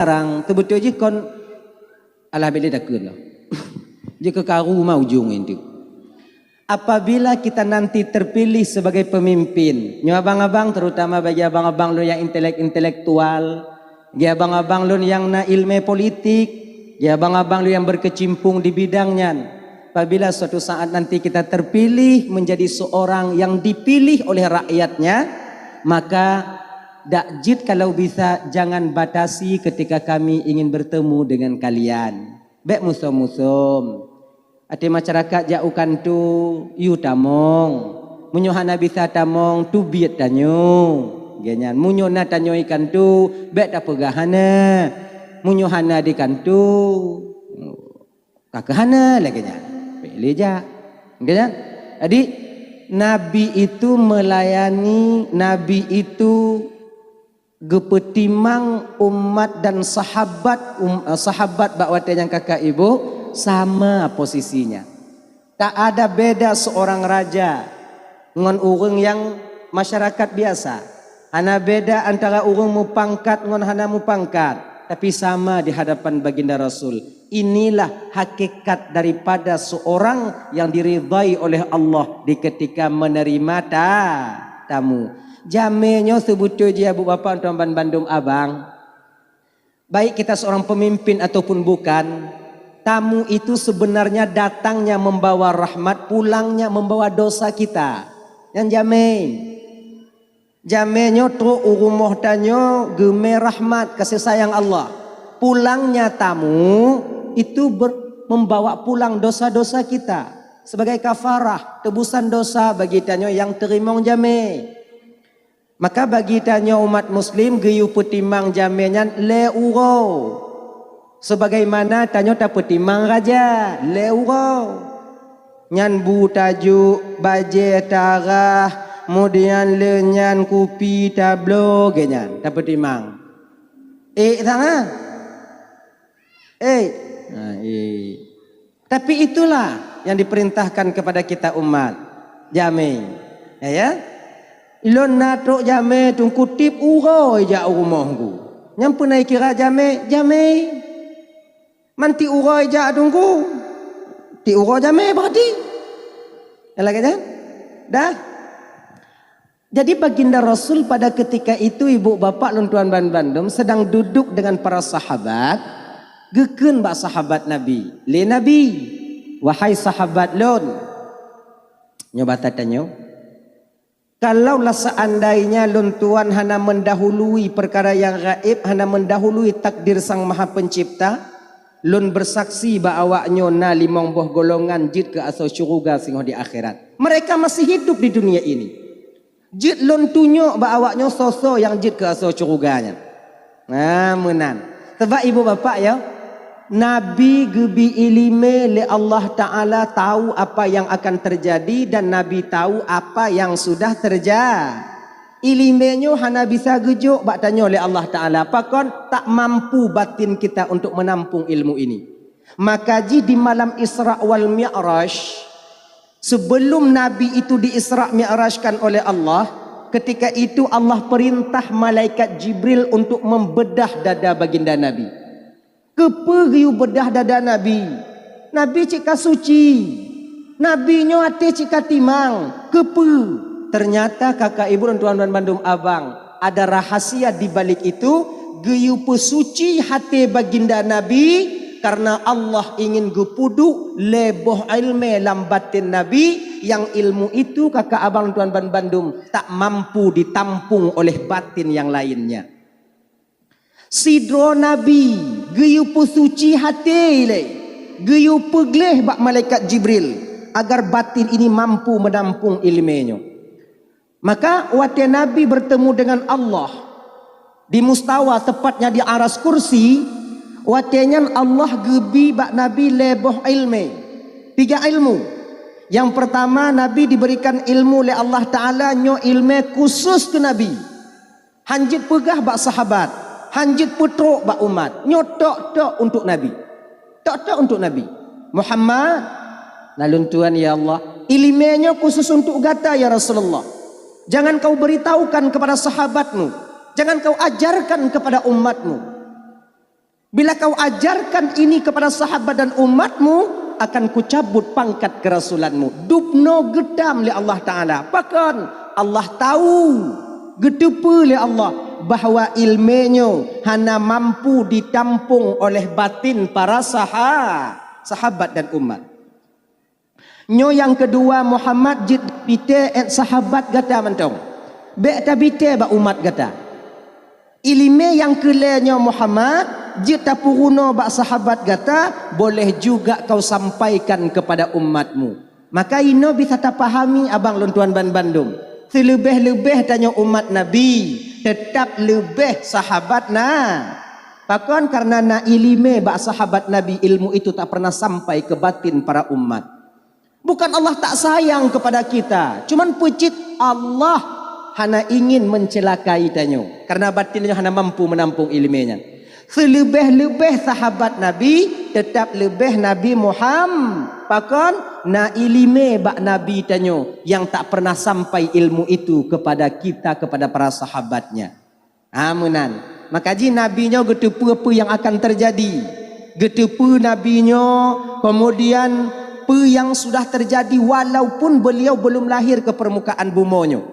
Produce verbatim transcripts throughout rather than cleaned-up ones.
Sekarang, teubeutôi jih kon, alah, bèk lé takheun lah. Jeuet keu karu ma ujong nyan teuk. Apabila kita nanti terpilih sebagai pemimpin, nyoe abang-abang, terutama bagi abang-abang lôn nyang intelek-, intelektual, bagi abang-abang lôn nyang na ileumèe politik, bagi abang-abang lôn nyang berkecimpung di bidang nyan, apabila suatu saat nanti kita terpilih menjadi seorang yang dipilih oleh rakyatnya, maka dak jeuet kalau bisa jangan batasi ketika kami ingin bertemu dengan kalian. Bèk musom-musom. Até masyarakat jak u kantô, yue tamong. Meunyoe hana bisa tamong, teubiet tanyoe. Lagèe nyan, meunyoe na tanyoe i kantô, bèk tapeugah hana. Meunyoe hana di kantô, ka keuh hana lagèe nyan. Bèk lé jak. Lagèe nyan. Jadi, Nabi itu melayani, Nabi itu geupeutimang umat dan sahabat, um, sahabat bak watèe nyang kakak ibu sama posisinya. Tak ada beda seorang raja ngon ureueng nyang masyarakat biasa. Hana beda antara ureueng mupangkat ngon hana mupangkat, tapi sama di hadapan Baginda Rasul. Inilah hakikat daripada seorang yang diridhai oleh Allah di ketika menerima ta-, tamu. Jamé nyoe seubeutôi jih, Abu Bapak, Tuan ban bandum abang. Baik kita seorang pemimpin ataupun bukan, tamu itu sebenarnya datangnya membawa rahmat, pulangnya membawa dosa kita. Nyan jamé. Jamé nyoe trok u rumoh tanyoe geumè rahmat, kasih sayang Allah. Pulangnya tamu itu ber-, membawa pulang dosa-dosa kita sebagai kafarah, tebusan dosa bagi tanyoe nyang teurimong jamé. Maka bagi tanyoe umat muslim geuyue peutimang jamé nyan lhèe uroe. Sebagaimana tanyoe tapeutimang raja lhèe uroe. Nyan bu tajôk, bajèe tarah, kemudian lheueh nyan kupi tabloe, lagèe nyan tapeutimang. Ék sangat. Ék. Ha, ék. Tapi itulah yang diperintahkan kepada kita umat. Jamé. Ya, ya. Lôn na trok jamé Teungku, tiep uroe jak u rumoh Teungku. Nyan peue na ikira jamé? Jamé. Man tiep uroe jak Teungku. Tiep uroe jamé berarti. Lagèe nyan? Dah. Jadi Baginda Rasul pada ketika itu, ibu bapak lôn tuan ban bandum, sedang duduk dengan para sahabat, geukheun bak sahabat Nabi, lé Nabi, "Wahai sahabat lôn," nyoe basa tanyoe, "kalaulah seandainya lôn tuan hana mendahului perkara yang gaib, hana mendahului takdir Sang Maha Pencipta, lôn bersaksi bak awaknyoe na limong boh golongan jeuet keu asoe syeuruga singoh di akhirat. Mereka masih hidup di dunia ini." Jeuet lôn tunyok bak awaknyoe soe-soe nyang jeuet keu asoe syeuruga nyan. Nah, meunan. Sabab ibu bapak ya, Nabi geubri ileumèe lé Allah Taala, tahu apa yang akan terjadi dan Nabi tahu apa yang sudah terja-, ileumèe nyoe hana bisa geujok bak tanyoe lé Allah Taala. Pakon? Tak mampu batin kita untuk menampung ilmu ini. Maka jih di malam Isra wal Mi'raj, sebelum Nabi itu di-Isra Mi'rajkan oleh Allah, ketika itu Allah perintah malaikat Jibril untuk membedah dada baginda Nabi. Keupeue geuyue bedah dada Nabi? Nabi cit ka suci. Nabi nyoe até cit ka timang. Keupeue? Ternyata kakak ibu dan tuan-tuan bandum abang, ada rahasia di balik itu, geuyue peusuci até baginda Nabi karena Allah ingin geupeuduek lhèe boh ileumèe lam batin Nabi, nyang ilmu itu kakak abang tuan ban bandum tak mampu ditampung oleh batin yang lainnya. Sidroe Nabi geuyue peusuci até lé, geuyue peugleh bak malaikat Jibril agar batin ini mampu menampung ileumèe nyoe. Maka watèe Nabi bertemu dengan Allah di mustawa, tepatnya di aras kursi, watèe nyan Allah geubri bak Nabi lhèe boh ileumèe, tiga ilmu. Nyang pertama, Nabi diberikan ilmu lé Allah Taala, nyoe ileumèe khusus keu Nabi. Han jeuet peugah bak sahabat, han jeuet peutrok bak umat. Nyoe tok-tok untuk Nabi. Tok-tok untuk Nabi. "Muhammad," na lôn tuan, "Ya Allah, ileumèe nyoe khusus untuk gata, ya Rasulullah. Jangan kau beritahukan kepada sahabatmu. Jangan kau ajarkan kepada umatmu." Bila kau ajarkan ini kepada sahabat dan umatmu, akan kucabut pangkat kerasulanmu. Dubnoe geutam lé Allah Ta'ala. Pakon? Allah tahu, geuteupeue lé Allah bahwa ilmé nyoe hana mampu ditampung oleh batin para saha-, sahabat dan umat. Nyoe nyang keudua, Muhammad, jeuet tabitée 'et sahabat gata mantong. Bék tabitée bak umat gata. Iéleumé nyang keulhée nyoe, Muhammad, jeuet tapeurunoe bak sahabat gata, boleh juga kau sampaikan kepada umatmu. Maka inoe bisa tapahami abang lôn tuan banbandum. Seuleubeh-leubeh tanyoe umat Nabi, teutab leubeh sahabat na. Pakon? Kareuna na iéleumé bak sahabat Nabi, ilmu itu tak pernah sampai ke batin para umat. Bukan Allah tak sayang kepada kita, cuman peucit Allah hana ingin mencelakai tanyoe, karena batin tanyoe hana mampu menampung iéleumé nyan. Seuleubeh-leubeh sahabat Nabi, teutab leubeh Nabi Muhammad. Pakon? Na iéleumé bak Nabi tanyoe yang tak pernah sampai ilmu itu kepada kita, kepada para sahabatnya. Ha, meunan. Maka jih Nabi nyoe geuteupeue peue nyang akan teujadi. Geuteupeue Nabi nyoe, kemudian peue nyang sudah teujadi walaupun beliau belum lahir ke permukaan bumoe nyoe.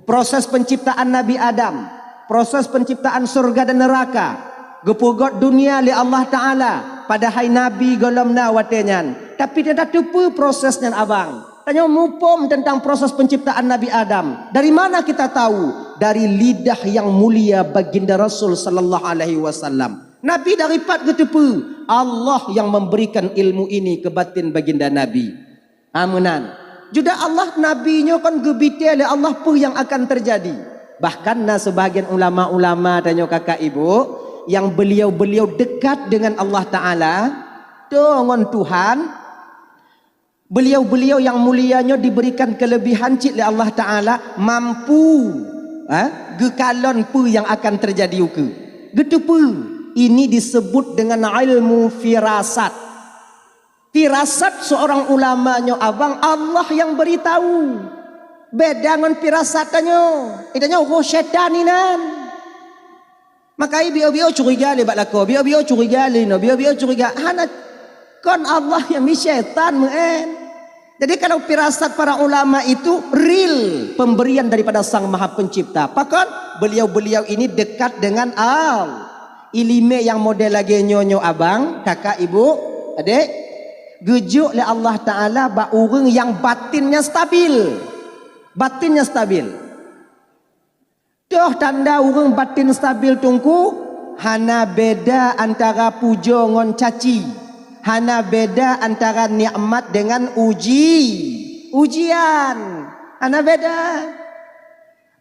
Proses penciptaan Nabi Adam, proses penciptaan syurga dan neraka, geupeugot dunia lé Allah Ta'ala, padahai Nabi gohlom na watée nyan. Tapi teutateupeue proses nyan abang. Tanyoe muphom teuntang proses penciptaan Nabi Adam. Dari mana kita tahu? Dari lidah yang mulia Baginda Rasul sallallahu alaihi wasallam. Nabi dari pat geuteupeue? Allah yang memberikan ilmu ini ke batin Baginda Nabi. Ha, meunan. Jeuet Allah Nabi nyoe kon geubitée lé Allah peue nyang akan teujadi. Bahkan na seubahagian ulama-ulama tanyoe kakak ibu, yang beliau-beliau dekat dengan Allah Ta'ala, toe ngon Tuhan, beliau-beliau yang mulia nyoe diberikan kelebihan cit lé Allah Ta'ala, mampu, eh, geukalon peue nyang akan teujadi ukeue. Geuteupeue, ini disebut dengan ilmu firasat. Firasat seorang ulama nyoe abang, Allah yang beri tahu. Beda ngon firasat tanyoe. Tanyoe roh syaitan inan. Maka i bio-bio curiga lé bak lakoe, bio-bio curiga lé inoe, bio-bio curiga. Hana, kon Allah nyang mi, syaitan meu'en. Jadi kalau firasat para ulama itu real pemberian daripada Sang Maha Pencipta. Pakon? Beliau-beliau ini dekat dengan Allah. Iéleumé nyang model lagée nyoe nyoe abang, kakak, ibu, adek, geujok lé Allah Ta'ala bak ureuëng nyang batinnya stabil. Batinnya stabil. Toh tanda ureuëng batin stabil teungku, hana beda antara pujoe ngon caci, hana beda antara nikmat dengan uji, ujian, hana beda.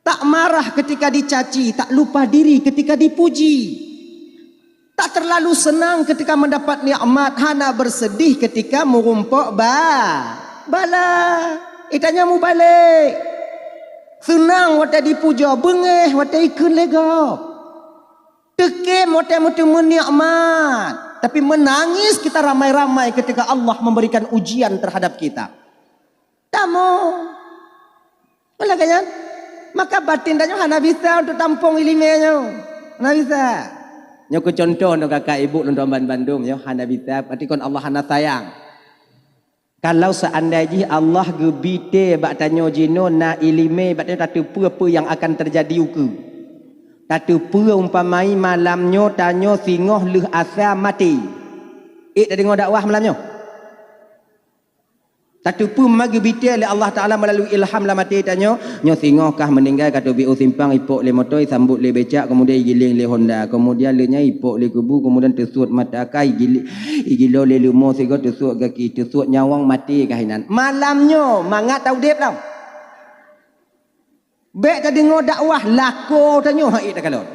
Tak marah ketika dicaci, tak lupa diri ketika dipuji. Tak terlalu senang ketika mendapat nikmat, hana bersedih ketika meurumpok ba-, bala. Itanyoe mubalek. Senang watée dipujoe, beungéh watée ikheun lé gob. Teukem watée meuteumé nikmat. Tapi menangis kita ramai-ramai ketika Allah memberikan ujian terhadap kita. Tamu. Lagée nyan, maka batin tanyoe hana bisa untuk tampong iéleumé nyoe. Hana bisa. Nyoe keu contoh nyoe kakak ibu lôn tuan banmandum nyoe hana bisa, berarti kon Allah hana sayang. Kalau seandai jih Allah geubitée bak tanyoe jinoe na iéleumé, bak tanyoe tateupeue peue nyang akan teujadi ukeue. Tateupeue umpamai malam nyoe tanyoe singoh lheueh asa maté. Ék tadeungoe dakwah malam nyoe? Tateupeue ma geubitée lé Allah Ta'ala meulalu ilham lam até tanyoe, nyoe singoh kah meuninggai ka teubiet u simpang, ipok lé moto, isambot lé becak, keumudian igiléng lé honda, keumudian lheueh nyan ipok lé kubu, keumudian teusuet mata kah, igil-, igilo lé leumo sigoe, teusuet gaki, teusuet nyawöng, maté kah inan. Malam nyoe mangat taudeb lom. Bék tadeungoe dakwah lakoe tanyoe han ék takalon.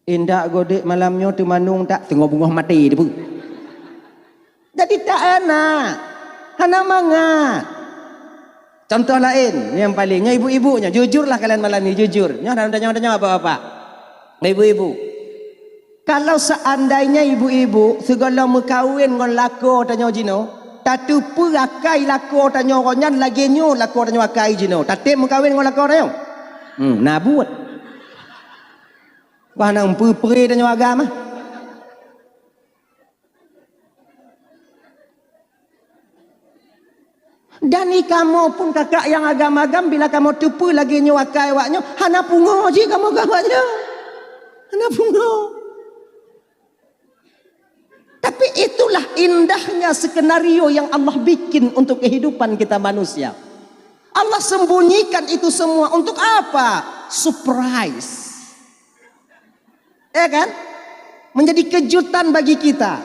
Indak godek malam nyoe teumanong tak teungoh beungoh maté teupeue. Jadi tak enak. Hana mangat. Contoh laén, nyang paleng, nyoe ibu-ibu nyoe, jujurlah kalian malam ni, jujur. Nyoe hana tanyoe-tanyoe apa-apa. Ibu-ibu. Kalau seandainya ibu-ibu sigohlom meukawen ngon lakoe tanyoe jinoe, tateupeue akai lakoe tanyoe nyan lagée nyoe lakoe tanyoe akai jinoe. Tatem meukawen ngon lakoe tanyoe? Hmm, na buet. Pahnang peue-peue tanyoe agam ah. Dan i kamoe pun kakak nyang agam-agam, bila kamoe teupeue lagée nyoe akai awaknyoe, hana pungo jih kamoe keu awaknyoe. Hana pungo. Tapi itulah indahnya skenario yang Allah bikin untuk kehidupan kita manusia. Allah sembunyikan itu semua untuk apa? Surprise. Ya kan? Menjadi kejutan bagi kita.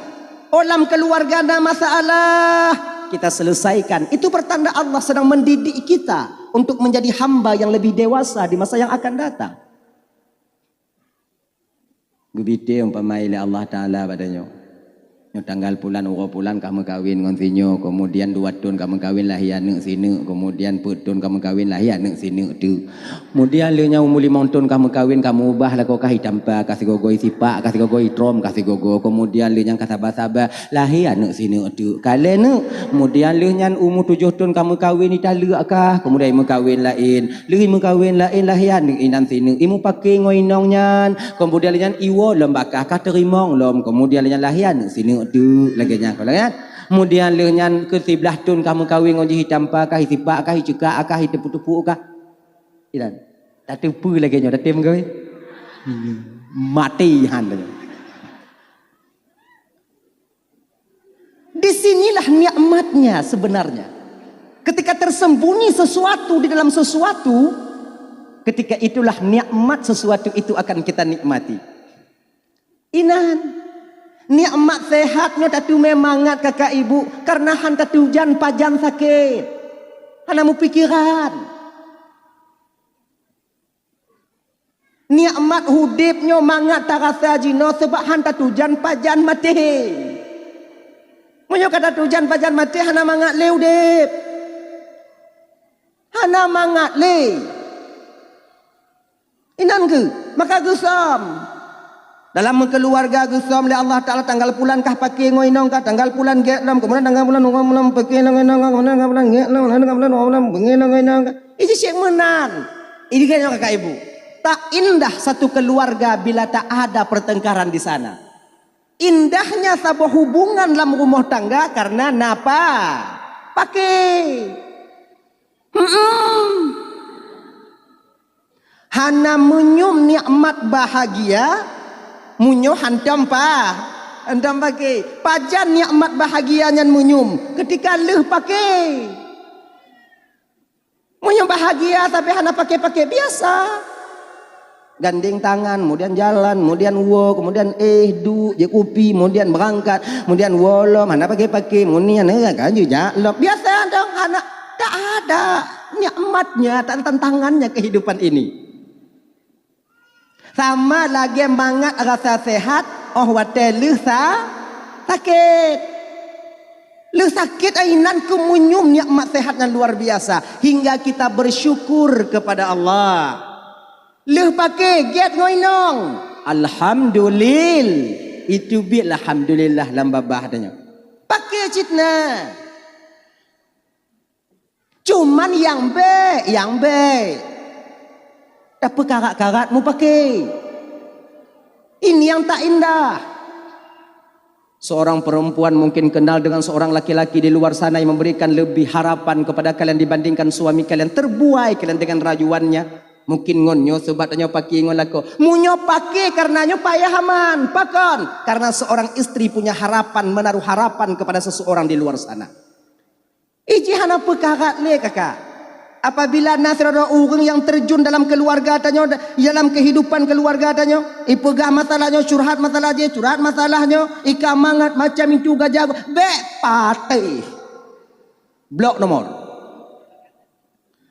Oh, lam keluarga na masalah, kita selesaikan. Itu pertanda Allah sedang mendidik kita untuk menjadi hamba yang lebih dewasa di masa yang akan datang. Geubite umpama lé Allah Taala bak tanyoe. Nyoe tanggal pulan, uroe pulan ka meukawen ngon si nyoe, kemudian dua thon ka meukawen lahé aneuëk si neuk, kemudian peuet thon ka meukawen lahé aneuëk si neuk teuk. Kemudian lheueh nyan umu limong thon ka meukawen, ka meubah lakoe kah itampa, ka sigogo isipak, ka sigogo itrom, ka sigogo. Kemudian lheueh nyan ka saba-saba lahé aneuëk si neuk teuk. Ka lhée neuk, kemudian lheueh nyan umu tujoh thon ka meukawen italeuek kah, kemudian imeukawen laén. Lheueh imeukawen laén lahé aneuëk inan si neuk, imeupaké ngon inong nyan, kemudian lheueh nyan iwoe lom bak kah, ka teurimong lom, kemudian lheueh nyan lahé aneuëk si neuk teuk lagée nyan, kon lagée nyan. Kemudian lheueh nyan keu siblaih thon ka meukawen ngon jih itampa kah, isipak kah, icekak kah, iteupuk-tupuk kah. Inan. Tateupeue lagée nyoe, tatem meukawen. Maté han tanyoe. Di sinilah nikmatnya sebenarnya. Ketika tersembunyi sesuatu di dalam sesuatu, ketika itulah nikmat sesuatu itu akan kita nikmati. Inan, nikmat sehat nyoe tateumé mangat kakak ibu, karena han tatujan pajan sakét. Hana meupikiran. Nikmat udeb nyoe mangat tarasa jinoe, sabab han tatujan pajan maté. Meunyoe ka tatujan pajan maté, hana mangat lé udeb. Hana mangat lé. Inan keuh, maka geusöm. Dalam meukeuluwarga geusöm lé Allah Taala, tanggal pulan kah paké ngon inong kah, tanggal pulan gét lom, keumudian tanggal pulan, ngon pulan paké ngon inong kah, keumudian tanggal pulan gét lom, tanggal pulan, ngon pulan paké ngon inong kah. Iji cit meunan. Iji gét nyoe kakak ibu. Tak indah satu keluarga bila tak ada pertengkaran di sana. Indahnya saboh hubungan lam rumoh tangga karena na pa-, paké. Mm-mm. Hana meunyum nikmat bahagia, meunyoe hantom pa-, hantom paké. Pajan nikmat bahagia nyan meunyum? Keutika lheueh paké. Meunyoe bahagia tapi hana paké-paké, biasa. Gandeng tangan, kemudian jalan, kemudian woe, kemudian éh, duek, jép kupi, kemudian beurangkat, kemudian woe lom, hana paké-paké, meunan, eh, kan, jijak lom. Biasa dong, hana, tak ada nikmatnya, tak ada tantangannya kehidupan ini. Sama lagée mangat rasa sehat, óh watée lheueh sa-, sakét. Lheueh sakét inan keuh meunyum nikmat sehat nyang luar biasa, hingga kita bersyukur kepada Allah. Lheueh paké gét ngon inong, alhamdulil-, itu biet alhamdulillah lam babah tanyoe. Paké cit na. Cuman nyang bék, nyang bék tapeukarat-karat mupaké. Ini nyang tak indah. Seorang perempuan mungkin kenal dengan seorang laki-laki di luar sana yang memberikan lebih harapan kepada kalian dibandingkan suami kalian, terbuai kalian dengan rayuannya. Mungkin ngon nyoe sobat tanyoe paké ngon lakoe. Meunyoe paké karena nyoe payah aman. Pakon? Karena seorang istri punya harapan, menaruh harapan kepada seseorang di luar sana. Iji hana peukarat lé, kakak. Apabila na sidroe ureuëng nyang terjun dalam keuluwarga tanyoe, dalam keuhidupan keuluwarga tanyoe, ipeugah masalah nyoe, curhat masalah jih, curhat masalah nyoe, ika mangat macam itu gajah, bék patéh. Blok nomor.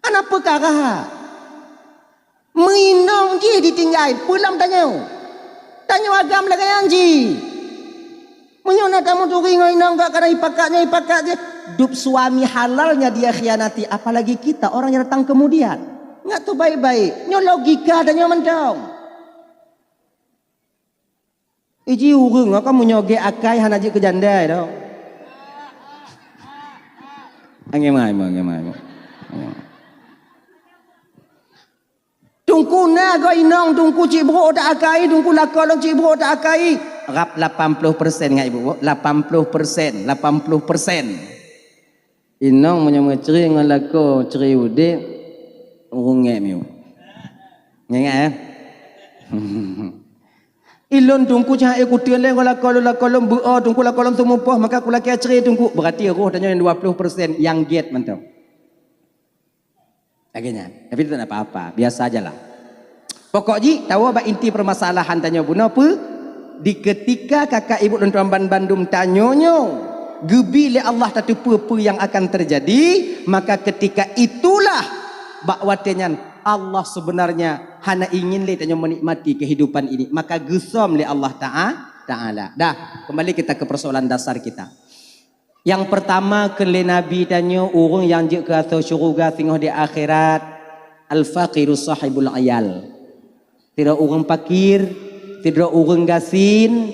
Hana peukarat. Meuinong jih ditinggai, peue lom tanyoe? Tanyoe agam lagée nyan jih. Meunyoe na tamuturi ngon inong gak kana ipakat nyoe ipakat jih, dub suami halalnya dia khianati, apalagi kita orang yang datang kemudian. Ingat tu baik-baik. Nyoe logika tanyoe mantong. Iji ureuëng, ka meunyoe gét akai hana jeuet keu janda dah. Angin mai, angin mai. Teungku na goe inong, Teungku cit brok tak akai, Teungku lakoe lôn cit brok tak akai. Rab lapan ploh persen ngon ibu, lapan ploh persen, lapan ploh persen. Inong meunyoe meucre ngon lakoe cre udeb, ureueng ngek miu. Ingat, eh? Ilôn Teungku cahai kuteun lé ngon lakoe lôn, lakoe lôn beu-o Teungku, lakoe lôn seumupoh, maka kulakée cre Teungku. Berarti roh tanyoe nyang dua ploh persen nyang gét mantong. Lagée nyan. Tapi itu tak apa-apa, biasa aja lah. Pokok jih, tawoe bak inti permasalahan tanyoe bunoe peue? Di ketika kakak ibu lôn tuan ban bandum tanyoe nyoe geubi lé Allah tateupeue peue nyang akan terjadi, maka ketika itulah bak watée nyan Allah sebenarnya hana ingin lé tanyoe menikmati kehidupan ini, maka geusöm lé Allah Ta'a-, Taala. Dah, kembali kita ke persoalan dasar kita. Nyang pertama kheun lé Nabi tanyoe ureuëng nyang jeuet keu ateueh syeuruga singoh di akhirat, al-faqiru sahibul iyal. Sidroe ureuëng pakir, sidroe ureuëng gasien,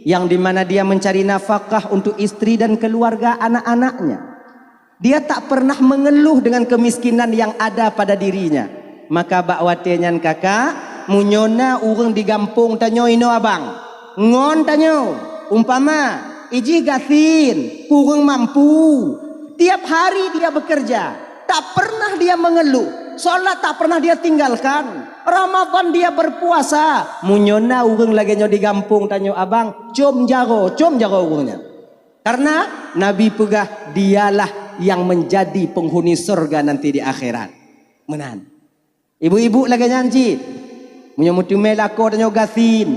yang di mana dia mencari nafkah untuk istri dan keluarga anak-anaknya. Dia tak pernah mengeluh dengan kemiskinan yang ada pada dirinya. Maka bak watée nyan kakak, meunyoe na ureuëng di gampông tanyoe inoe abang, ngon tanyoe, umpama, ijih gasien, kureueng mampu, tiap hari dia bekerja, tak pernah dia mengeluh, salat tak pernah dia tinggalkan, Ramadan dia berpuasa. Meunyoe na ureuëng lagée nyoe di gampông tanyoe abang, com jaroe, com jaroe ureuëng nyan. Karena Nabi peugah, dialah yang menjadi penghuni surga nanti di akhirat. Meunan. Ibu-ibu lagée nyan cit. Meunyoe meuteumé lakoe tanyoe gasien,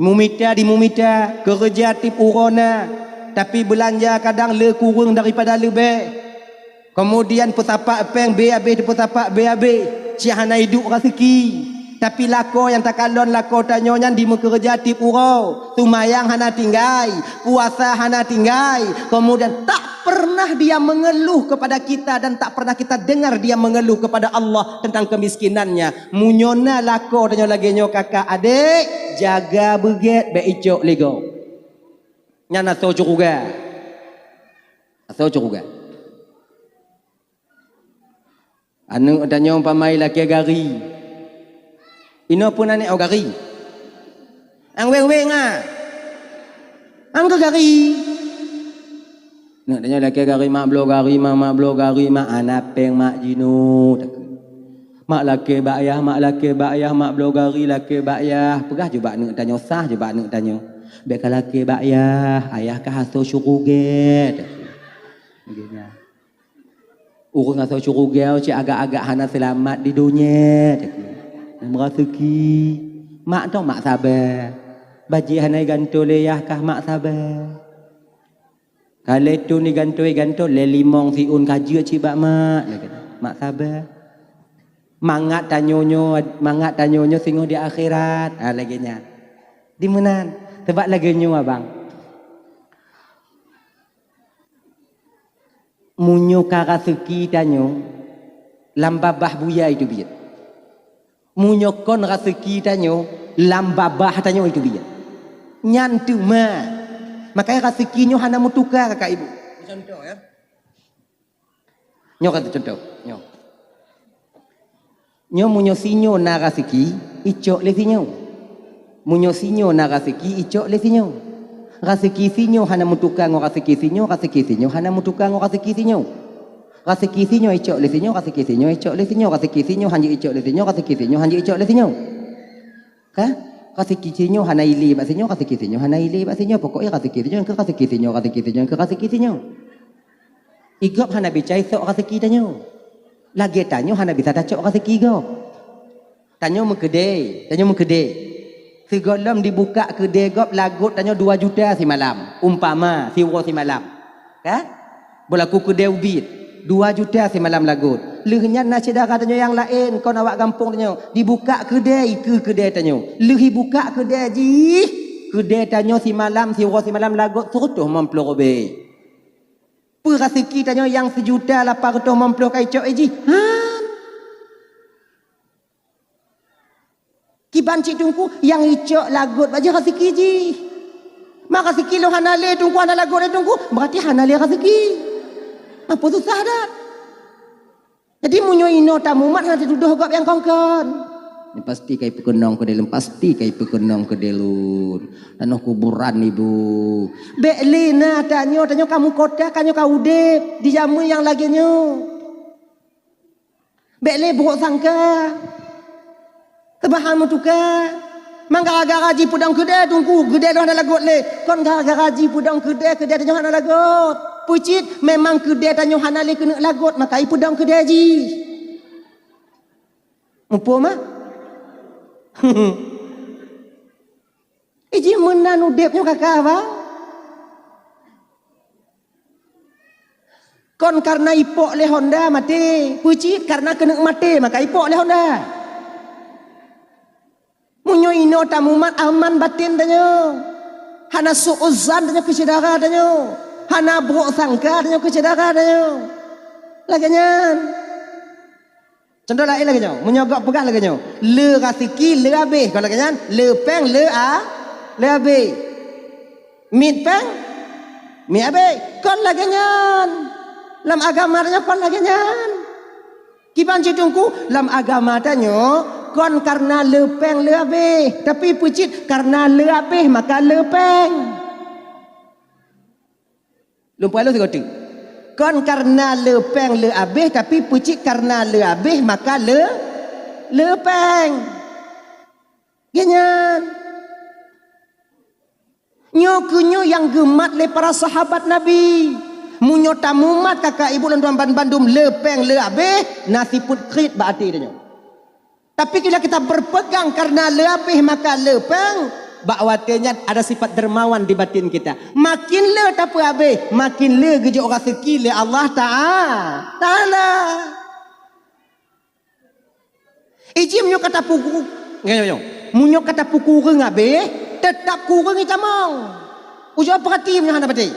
mumita di mumita, keureuja tieb uroe na, tapi beulanja kadang le kureueng daripada leubeh. Kemudian peusapat péng bé habéh, peusapat bé habéh, cit hana iduek raseuki. Tapi lakoe nyang takalon lakoe tanyoe nyan dimeukeureuja tieb uroe, seumayang hana tinggai, puasa hana tinggai, kemudian tak pernah dia mengeluh kepada kita dan tak pernah kita dengar dia mengeluh kepada Allah tentang kemiskinannya. Meunyoe na lakoe tanyoe lagée nyoe kakak adek, jaga beugét bék icok lé gob. Nyan asoe syeuruga. Asoe syeuruga. Aneuëk tanyoe umpama ilakée gari. Inoe pun aneuëk, oh, gari. Ang weng-weng ah. Ang keu gari. Aneuëk tanyoe lakée gari, mak bloe gari, mak, mak bloe gari, mak, hana péng, mak, jinoe takheun. Mak lakée bak yah, mak lakée bak yah, mak bloe gari lakée bak yah. Peugah ju bak aneuëk tanyoe, sah ju bak aneuëk tanyoe. Bék ka lakée bak yah, ayah ka asoe syeuruga takheun. Lagée nyan. Ureuëng asoe syeuruga cit agak-agak hana seulamat di donya, takheun. Meuraseuki. Mak tu mak saba. Bajée hana igantoe lé yah kah mak saba. Ka lhée thon igantoe, igantoe lhée limong siôn ka jeuet cit bak mak, takheun. Mak saba. Mangat tanyoe nyoe, mangat tanyoe nyoe singoh di akhirat. Ha, lagée nyan. Di meunan. Sabab lagée nyoe abang. Meunyoe ka raseuki tanyoe lam babah buya iteubiet. Meunyoe kon raseuki tanyoe lam babah tanyoe iteubiet. Nyan teuma. Makanya raseuki nyoe hana meutuka kakak ibu. Contoh ya. Nyoe kata contoh. Nyoe. Nyoe meunyoe sinyoe na raseuki, icok lé sinyoe. Meunyoe sinyoe na raseuki, icok lé sinyoe. Raseuki sinyoe hana meutuka ngon raseuki sinyoe, raseuki sinyoe hana meutuka ngon raseuki sinyoe. Raseuki sinyoe icok lé sinyoe, raseuki sinyoe icok lé sinyoe, raseuki sinyoe hanjeuet icok lé sinyoe, raseuki sinyoe hanjeuet icok lé sinyoe. Ka? Raseuki sinyoe hana ilé bak sinyoe, raseuki sinyoe hana ilé bak sinyoe. Pokoknya raseuki sinyoe keu raseuki sinyoe, raseuki sinyoe keu raseuki sinyoe. Igob hana bisa isok raseuki tanyoe. Lagée tanyoe hana bisa tacok raseuki gob. Tanyoe meukeudée, tanyoe meukeudée. Sigohlom dibukak keudée gob lagot tanyoe dua juta simalam, umpama siuroe simalam. Ka? Beulaku keudée ubit, dua juta simalam lagot. Lheueh nyan na syedara tanyoe nyang laén kon awak gampông tanyoe, dibukak keudée ikeue keudée tanyoe. Lheueh ibukak keudée jih, keudée tanyoe simalam siuroe simalam lagot sireutoh limong ploh ribée. Peue raseuki tanyoe nyang sijuta lapan reutôh limong ploh ka icok lé jih? Han. Kiban cit Teungku nyang icok lagot bak jih raseuki jih. Mak raseuki lôn hana lé Teungku, hana lagot lé Teungku, berarti hana lé raseuki. Apa susah dah? Jadi meunyoe inoe tamumat hana tatudoh gob nyang kon-kon. Pasti ka ipeukeunong keudéh lôn, pasti ka ipeukeunong keudéh lôn. Tanoh kuburan ibu. Bék lé na tanyoe, tanyoe ka meukota, tanyoe ka udeb di jameun nyang lagée nyoe. Bék lé brok sangka. Teubahan meutuka. Mang gara-gara jipeudong keudée teungku, keudée lôn hana lagot lé. Kon gara-gara jipeudong keudée, keudée tanyoe hana lagot. Peucit memang keudée tanyoe hana lé keuneuk lagot, maka ipeudong keudée jih. Muphom, ah? Iji meunan udeb nyoe kaka, bah? Kon karena ipok lé Honda maté, peucit karena keuneuk maté maka ipok lé Honda. Meunyoe inoe tamumat aman batin tanyoe, hana su'uzan tanyoe keu syedara tanyoe, hana brok sangka tanyoe keu syedara tanyoe. Lagée nyan. Contoh laén lagée nyoe, meunyoe gob peugah lagée nyoe, le raseuki le abéh, kon lagée nyan, le péng le a, le abéh. Miet péng, miet abéh, kon lagée nyan. Lam agama tanyoe kon lagée nyan. Kiban cit teungku, lam agama tanyoe kon karena le péng le abéh, tapi peucit karena le abéh maka le péng. Lôn peuhalôh sigoe teuk. Kon karena le péng le abéh, tapi peucit karena le abéh maka le, le péng. Geuh nyan. Nyoe keuh nyoe nyang geumat lé para sahabat Nabi. Meunyoe tamumat kaka ibu lôn tuan ban bandum le péng le abéh, na sifeuet kriet bak até tanyoe. Tapi bila kita berpegang karena le abéh maka le péng, bak watée nyan ada sifat dermawan di batin kita. Makin le tapeuabéh, makin le geujok raseuki lé Allah Ta'a-, Taala. Iji meunyoe ka tapeuku-, nyoe, nyoe, nyoe. Meunyoe ka tapeukureueng abéh, teutap kureueng itamong. Ujoe peurati meunyoe hana patéh.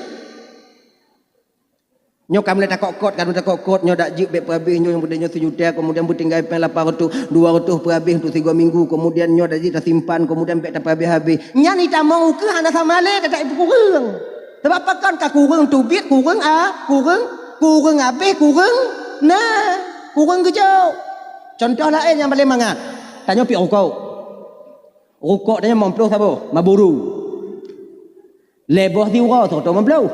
Nyoe ka mulai takot-kot, ka takot-kot, nyoe dak jeuet bék peuabéh, nyoe nyang peudeh nyoe sijuta, kemudian beutinggai péng lapan reutôh, dua reutôh peuabéh untuk sigoe minggu, kemudian nyoe dak jeuet tasimpan, kemudian bék tapeuabéh-abéh. Nyan itamong ukeue hana sama lé, teutap ipeukureueng. Sabab pakon ka kureueng teubiet, kureueng a, kureueng, kureueng abéh, kureueng na, kureueng geujok. Contoh laén nyang paleng mangat, tanyoe piep rukok. Rukok tanyoe limong ploh saboh, Marlboro. Lhée boh siuroe, seureutôh limong ploh.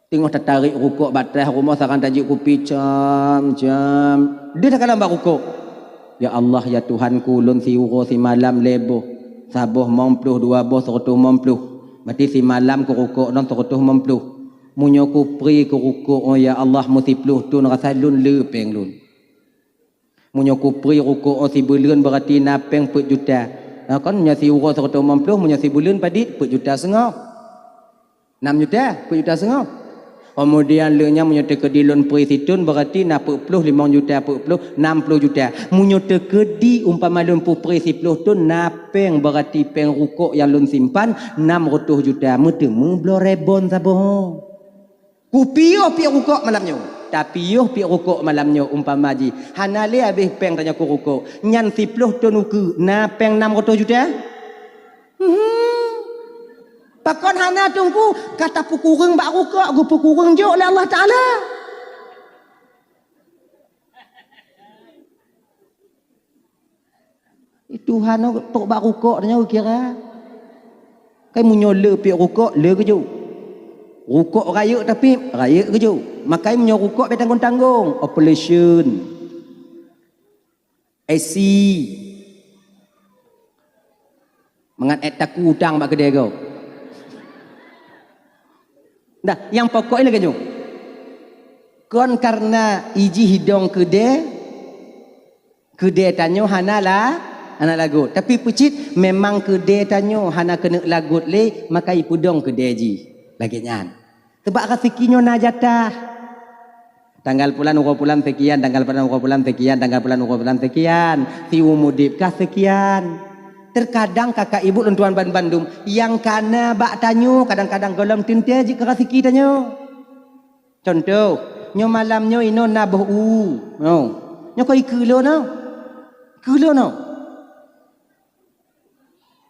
Teungoh tatarék rukok bak ateueh rumoh, saran tajeuet kupi cam-cam. Deuh takalon bak rukok. Ya Allah, ya Tuhanku, lôn siuroe simalam lhée boh, saboh limong ploh, dua boh seureutôh limong ploh. Berarti simalam keu rukok nyoe seureutôh limong ploh. Meunyoe kupri keu rukok, oh ya Allah, meusiploh thon rasa lôn le péng lôn. Meunyoe kupri rukok 'oh sibuleuen, berarti na péng peuet juta. Ha, kon meunyoe siuroe seureutôh limong ploh, meunyoe sibuleuen padit peuet juta seungoh. Nam juta, peuet juta seungoh. Keumudian lheueh nyan meunyoe teukeudi lôn pri sithon, berarti na peuet ploh, limong juta peuet ploh, nam ploh juta. Meunyoe teukeudi umpama lôn peupri siploh thon, na péng, berarti péng rukok nyang lôn simpan nam reutôh juta. Meuteumé bloe rebon saboh. Kupiôh piep rukok malam nyoe. Tapiôh piep rukok malam nyoe umpama jih hana lé abéh péng tanyoe keu rukok. Nyan siploh thon ukeue, na péng nam reutôh juta? Hmm. Pakon hana teungku, ka tapeukureueng bak rukok, geupeukureueng jok lé Allah Taala. Tuhan nyoe trok bak rukok tanyoe kira. Kai meunyoe le piep rukok, le geujok. Rukok rayeuk tapi rayeuk geujok. Makai meunyoe rukok bèk tanggong-tanggong, operation. I C. Mangat èk taku utang bak keudè gob. Dah, nyang pokok lagèe nyoe. Kon kareuna ijih idong keudè, keudè tanyoe hana la, hana lagot. Tapi peucit, memang keudè tanyoe hana keuneuk lagot lé, maka ipeudong keudè jih. Lagèe nyan. Sabab raseuki nyoe na jatah. Tanggal pulan, uroe pulan sekian, tanggal pulan, uroe pulan sekian, tanggal pulan, uroe pulan sekian. Siumu udeb ka sekian. Terkadang kakak ibu lôn tuan ban bandum, nyang kana bak tanyoe, kadang-kadang gohlom teuntèe jeuet keu raseuki tanyoe. Contoh, nyoe malam nyoe inoe na boh u. Nyoe. Nyoe kon ikeue lôn nyoe. Ikeue lôn nyoe.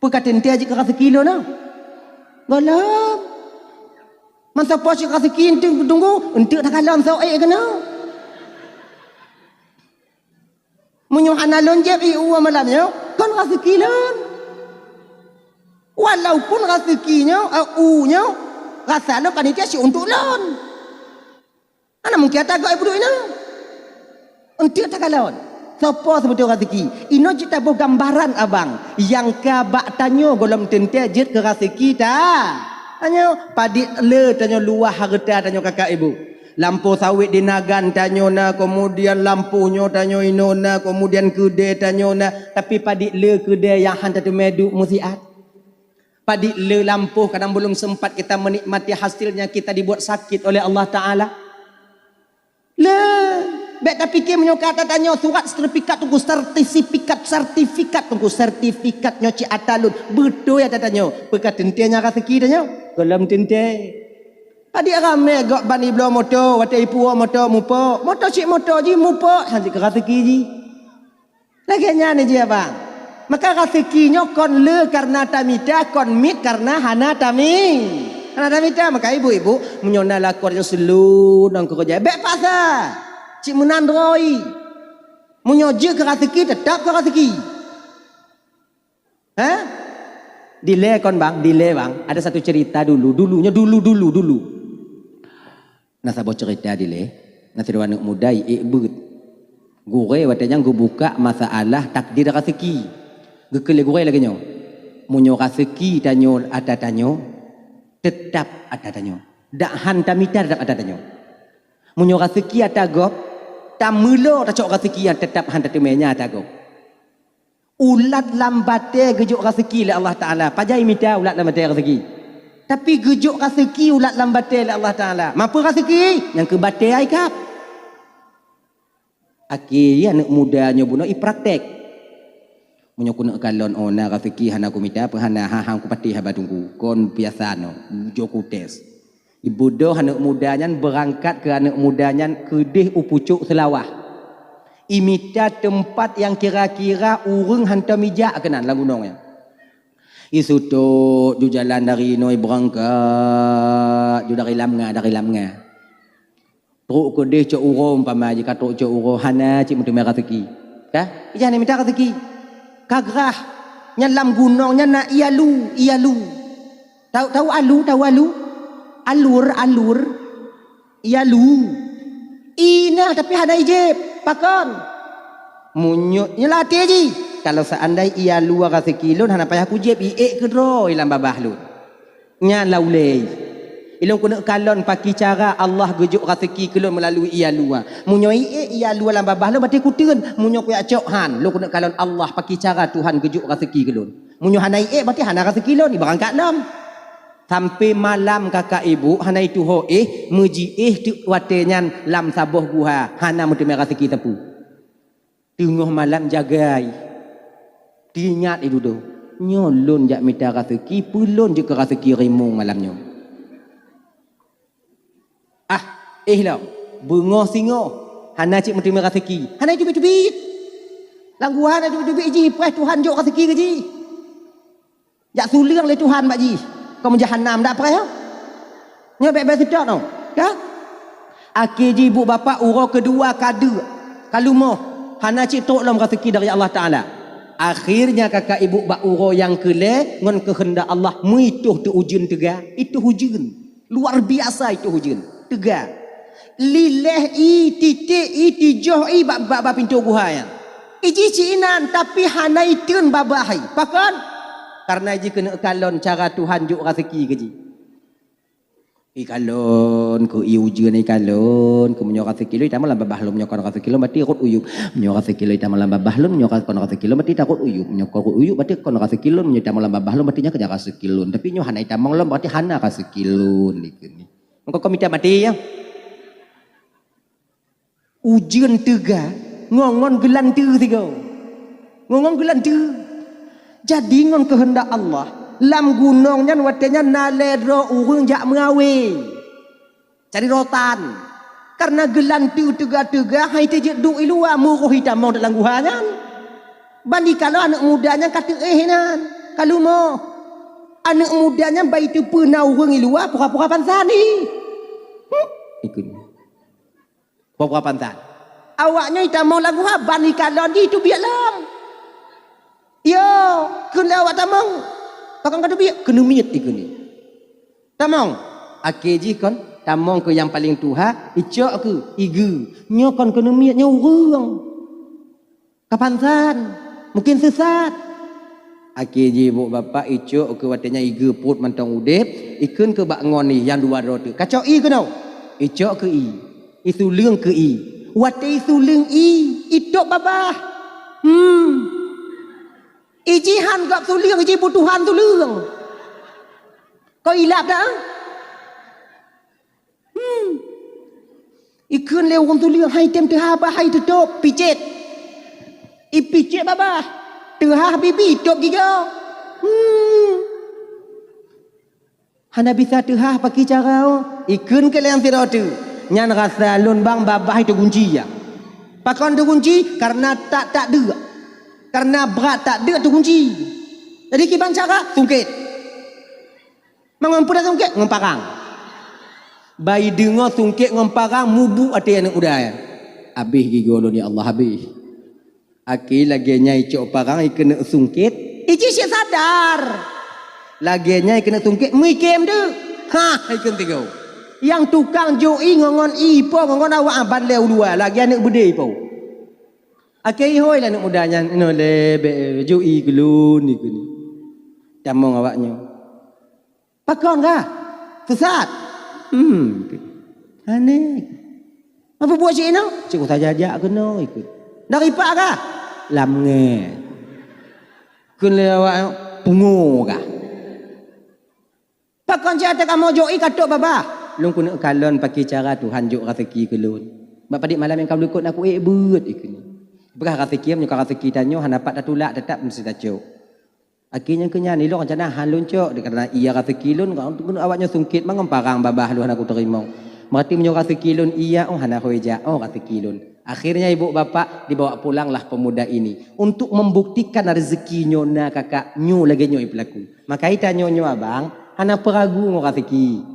Peue ka teuntèe jeuet keu raseuki lôn nyoe? Gohlom. Masa poh cit raseuki eunteuk teunggu, eunteuk takalon soe ék keunoe. Meunyoe hana lôn jieb ié u malam nyoe, kon raseuki lôn. Walaupun raseuki nyoe, eh, u nyoe, rasa lôn panitia siuntôk lôn. Hana mungken ata gob ié peuduek inoe. Eunteuk takalon. Soe po seubeutôi raseuki? Inoe cit taboh gambaran abang nyang ka bak tanyoe gohlom teuntée jeuet keu raseuki ta. Tanyoe padit le tanyoe luwah hareuta tanyoe kakak ibu. Lampôh sawét di Nagan tanyoe na, keumudian lampôh nyoe tanyoe inoe na, keumudian keudée tanyoe na, tapi padit le keudée nyang han tateumé duek meusiat. Padit le lampôh kadang belum sempat kita menikmati hasilnya, kita dibuat sakit oleh Allah Taala. Le, bék tapike meunyoe ka ata tanyoe surat sertifikat teungku, sertifikat, sertifikat teungku, sertifikat nyoe cit ata lôn. Beutôi ata tanyoe, peu ka teuntée nyang raseuki tanyoe? Gohlom teuntée. Padit ramé gob ban ibloe moto, watée ipuwoe moto mupok. Moto cit moto jih mupok, han jeuet keu raseuki jih. Lagée nyan jih abang. Maka raseuki nyoe kon le kareuna tamita, kon miet kareuna hana tami. Hana tamita, maka ibu-ibu, meunyoe na lakoe nyoe seulon ngon keureuja, bék paksa. Cit meunan droe. Meunyoe jeuet keu raseuki, teutap keu raseuki. Ha? Dilée kon bang, dilée bang. Ada satu cerita dulu, dulu, nyoe dulu, dulu, dulu. Na saboh cerita dilée, na sidroe aneuëk muda iék beuet. Gurée watée nyan geubuka masalah takdir raseuki. Geukheun lé gurée lagée nyoe, meunyoe raseuki tanyoe ata tanyoe, teutap ata tanyoe. Dak han tamita teutap ata tanyoe. Meunyoe raseuki ata gob, tameulo tacok raseuki nyang teutap han tateumé nyan ata gob. Ulat lam batée geujok raseuki lé Allah Taala. Pajan imita ulat lam batée raseuki? Tapi geujok raseuki ulat lam batée lé Allah Taala. Mapeue raseuki? Nyang keu batée aikab. Akhé aneuëk muda nyoe bunoe ipraktek. Meunyoe keuneuk kalon, oh, na raseuki hana kumita, peue hana, ha, ha, kupatéh haba teungku. Kon biasa nyoe, jok kutés. Ibodoh aneuëk muda nyan, beurangkat keu aneuëk muda nyan keudeh u pucok Seulawah. Imita teumpat nyang kira-kira ureuëng hantom ijak keunan lam gunong nyan. Isutôt ju jalan dari inoe beurangkat, ju dari Lamnga, dari Lamnga. Trok keudeh cok uroe umpama jih ka trok cok uroe, hana cit meuteumé raseuki. Ka? Ijak nyan mita raseuki. Ka grah. Nyan lam gunong nyan na ié alu, ié alu. Tau, tau alu, tau alu? Alur, alur. Ié alu. Ié na, tapi hana ijieb. Pakon? Meunyoe nyoe lam até jih. Kalau seandai ié alu raseuki lôn hana payah kujieb, iék keudroe lam babah lôn. Nyan lam ulée. Ilôn keuneuk kalon pakri cara Allah geujok raseuki keu lôn meulalui ié alu. Meunyoe iék ié alu lam babah lôn, berarti kuteun. Meunyoe kujak cok han, lôn keuneuk kalon Allah pakri cara Tuhan geujok raseuki keu lôn. Meunyoe hana iék, berarti hana raseuki lôn, ibeurangkat lom. Sampai malam kakak ibu hana ituho éh, meujiéh teuk watée nyan lam saboh guha, hana meuteumé raseuki sapeue. Teungoh malam jagai, teuingat idudoe, nyoe lôn jak mita raseuki, peue lôn jeuet keu raseuki rimueng malam nyoe. Ah, éh lom, beungoh singoh, hana cit meuteumé raseuki, hana iteubiet-teubiet. Lam guha hana iteubiet-teubiet jih, preh Tuhan jok raseuki keu jih. Jak suleueng lé Tuhan bak jih, kon meujahanam dak preh. Nyoe bék-bék seutôt nyoe, ka? Akhé jih ibu bapak uroe keudua ka deuk, ka lumoh, hana cit trok lom raseuki dari Allah Taala. Akhirnya kakak ibu bak uroe nyang keulhée ngon keuheundak Allah meuitoh teuk ujeuen teuga, itoh ujeuen. Luar biasa itoh ujeuen, teuga. Liléh ié, titék ié, tijoh ié bak, bak, bak pintoe guha nyan. Ijih cit inan, tapi hana iteun babah ié. Pakon? Kareuna jih keuneuk kalon cara Tuhan jok raseuki keu jih. Ikalon keu ié ujeuen, ikalon keu meunyoe raseuki lôn itamong lam babah lôn, meunyoe kon raseuki lôn berarti rot uyueb. Meunyoe raseuki lôn itamong lam babah lôn, meunyoe kon raseuki lôn berarti tarot uyueb. Meunyoe kon rot uyueb berarti kon raseuki lôn, meunyoe itamong lam babah lôn berarti nyan keu nyan raseuki lôn. Tapi nyoe hana itamong lom berarti hana raseuki lôn dikeue nyoe. Meuko kon mita maté nyan. Ujeuen teuga ngon, ngon geulanteue sigoe. Ngon, ngon geulanteue. Jadi ngon keuheundak Allah, lam gunong nyan watée nyan na lhée droe ureuëng jak meuawé. Cari rotan. Kareuna geulanteue teuga-teuga hai teujeuet duek i luwa, meuroh itamong lam guha nyan. Ban jikalon aneuëk muda nyan ka teuéh inan, ka lumoh. Aneuëk muda nyan ban jiteupeue na ureuëng i luwa pura-pura pansan jih. Hmm, ikut. Pura-pura pansan. Awaknyoe tamong lagu ha, ban ikalon jih teubiet lom. Yo, kheun lé awak tamong. Pakon ka teubiet? Keuneumiet ikheun. Tamong. Akhé jih kon tamong keu nyang paleng tuha, icok keu igeue. Nyoe kon keuneumiet, nyoe ureuëng. Kapan san? Mungkin seusat. Akhé jih ibu bapak icok keu watée nyan igeue peuet mantong udeb, ikheun keu bak ngon i nyang dua droe teuh, "Kacok i keunoe." Icok keu i. Isuleueng keu i. Watée isuleueng i, itôb babah. Hmm. Iji han gob suleueng, iji butuhan suleueng. Kok ilap dah? Hmm. Ikheun lé ureuëng suleueng, hai tem teuhah babah, hai teutôb, picet. Ipicet babah. Teuhah bibi, tôb gigoe. Hmm. Hana bisa teuhah pakri cara, oh. Ikheun keu lé nyang sidroe teuh. Nyan rasa lôn bang babah itu gunci ya. Pakon teugunci? Karena tak, tak deuk. Karena brat tak deuk teugunci. Jadi kiban cara? Sungkét. Mangon peue sungkét? Ngon parang. Bai deungoe sungkét ngon parang mubuek até aneuëk muda ya. Habéh gigoe lôn ya Allah, habéh. Akhé lagée nyan icok parang ikeuneuk sungkét, iji cit sadar. Lagée nyan ikeuneuk sungkét, meuikém deuk. Hah, ikém tiga. Nyang tukang jok i ngon-ngon i po ngon-ngon awak ban lé uluwa, lagée aneuëk beudé po. Akhé ihôi lé aneuëk muda nyan, "Inoe lé, bék jok i keu lôn," ikheun. Tamong awaknyoe. "Pakon kah? Sesat?" "Hmm." "Aneh." "Apa buet cit inoe?" "Cit kutajak-jak keunoe ikheun." "Dari pak kah?" "Lam nge." Kheun lé awak, "Pungo kah?" "Pakon cit até kamoe jok i ka tôb babah?" "Lôn keuneuk kalon pakri cara Tuhan jok raseuki keu lôn. Bak padit malam nyang ka likot na kuék beuet," ikheun. Peugah raseuki, meunyoe ka raseuki tanyoe hana pat tatulak, teutap meusti tacok. Akhé nyan keu nyan, ilong rencana han lôn cok, dikareuna iya raseuki lôn, keuneuk awaknyoe sungkét mangon parang babah lôn hana kuteurimong. Meurati meunyoe raseuki lôn iya, oh hana hôi jak, oh raseuki lôn. Akhirnya ibu bapak dibawa pulanglah pemuda ini untuk membuktikan rezeki nyoe na kakak nyoe lagée nyoe ipeulaku. Maka itanyoe nyoe abang, hana peuragu ngon raseuki.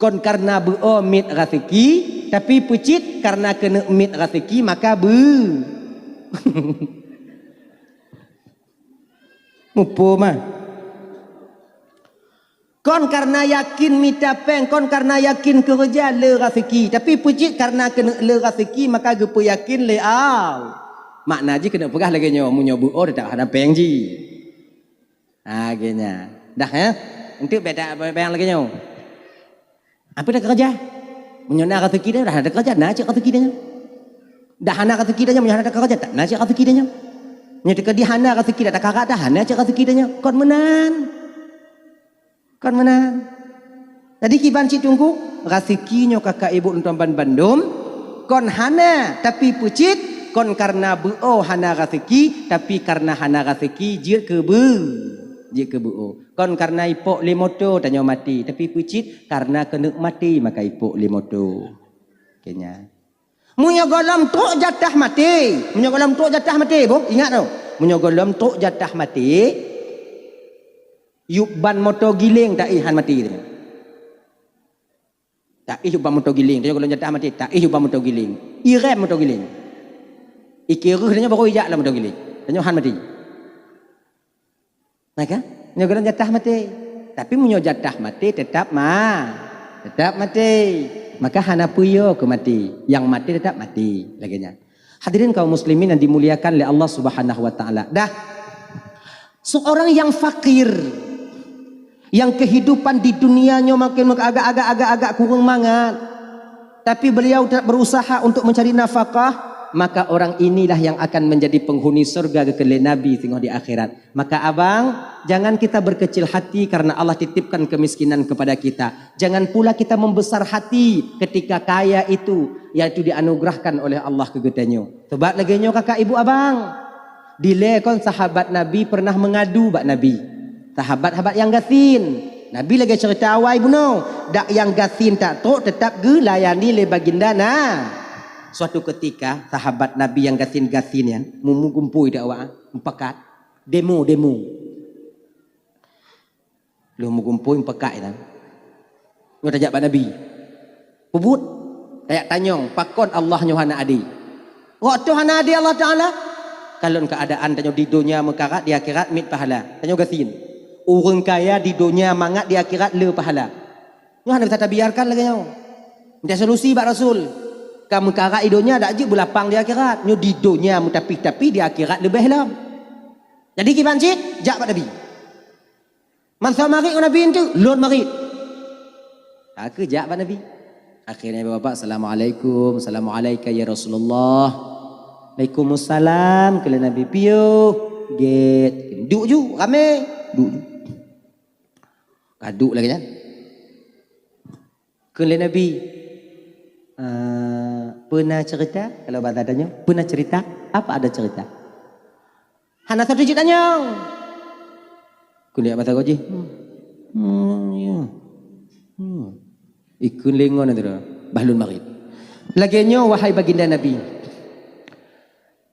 Kon kareuna beu-o miet raseuki, tapi peucit kareuna keuneuk miet raseuki maka beu. Muphom mah. Kon kareuna yakin mita péng, kon kareuna yakin keureuja le raseuki, tapi peucit kareuna keuneuk le raseuki maka geupeuyakin lé Allah. Makna jih keuneuk peugah lagée nyoe, meunyoe beu-o teutap hana péng jih. Ha, lagée nyan. Dah, ya? Enteuk beda bayang lagée nyoe. Apa dah kerja? Meunyoe na rezeki dia, dah ada kerja, na cit rezeki dia nyoe. Dah hana rezeki dia nyoe, meunyoe hana ada kerja, tak na cit rezeki dia nyoe. Meunyoe teuka di hana rezeki, dah takarat dah, hana cit rezeki dia nyoe. Kon meunan. Kon meunan. Jadi kiban cit teungku, raseuki nyoe kakak ibu lôn tuan ban bandum, kon hana tapi peucit, kon kareuna beu-o hana raseuki, tapi kareuna hana raseuki jeuet keu beu, jeuet keu beu-o. Kon kareuna ipok lé moto tanyoe maté, tapi peucit kareuna keuneuk maté maka ipok lé moto. Keu nyan. Meunyoe gohlom trok jatah maté, meunyoe gohlom trok jatah maté, boh, ingat tau. Meunyoe gohlom trok jatah maté, yup ban moto giléng taéh han maté. Taéh yup ban moto giléng, tanyoe gohlom jatah maté, taéh yup ban moto giléng. Irem moto giléng. Ikeu reuh tanyoe baru ijak lam moto giléng. Tanyoe han maté. Nah kan? Nyoe gohlom jatah maté. Tapi meunyoe jatah maté tetap ma-, tetap maté. Maka hana peue yo keu maté. Nyang maté tetap maté. Lagée nyan. Hadirin kaum muslimin yang dimuliakan oleh Allah Subhanahu wa taala. Dah. Seorang yang fakir, yang kehidupan di dunia nyoe makin agak-agak agak-agak kurang mangat. Tapi beliau tetap berusaha untuk mencari nafkah, maka orang inilah yang akan menjadi penghuni surga geukheun lé Nabi singoh di akhirat. Maka abang, jangan kita berkecil hati karena Allah titipkan kemiskinan kepada kita. Jangan pula kita membesar hati ketika kaya itu, yaitu dianugerahkan oleh Allah keu geutanyoe. Sebab lagée nyoe kakak ibu abang. Dilée kon sahabat Nabi pernah mengadu bak Nabi. Sahabat-sahabat nyang gasien. Nabi lagée cerita awai bunoe, dak nyang gasien tak trok tetap geulayani lé baginda na. Suatu ketika, sahabat Nabi nyang gasien-gasien nyan, mu-, meugumpôi di awak, mupakat. Demo, demo. Lheueh meugumpôi mupakat nyan. Nyoe tajak bak Nabi. Peubuet, tajak tanyong, pakon Allah nyoe hana adé? Rot toh hana adé Allah Taala. Kalon keuadaan tanyoe di donya meukarat, di akhirat miet pahala. Tanyoe gasien. Ureuëng kaya di donya mangat, di akhirat le pahala. Nyoe hana bisa tabiarkan lagée nyoe. Minta solusi bak Rasul. Ka meukarat di donya, dak jeuet beulapang di akhirat. Nyoe di donya meutapih-tapih, di akhirat leubeh lom. Jadi kiban cit, jak bak Nabi. Mansa marit ngon Nabi tu, lôn marit. Ka keu jak bak Nabi. Akhirnya bapak, "Assalamualaikum, assalamualaikum ya Rasulullah." "Waalaikumsalam," keu Nabi. "Piôh?" "Gét." "Duek ju, ramé." Duek ju. Ka duek lagée nyan. Kheun lé Nabi, "Eh, peue na cerita?" Kalau bahasa tanyoe, "Peue na cerita? Apa ada cerita?" Hana satu cit tanyong. Kheun lé mata goji. Hmm. Hmm, ya. Hmm. Ikheun lé ngon tu. Bah lôn marit. Lagée nyoe, wahai baginda Nabi.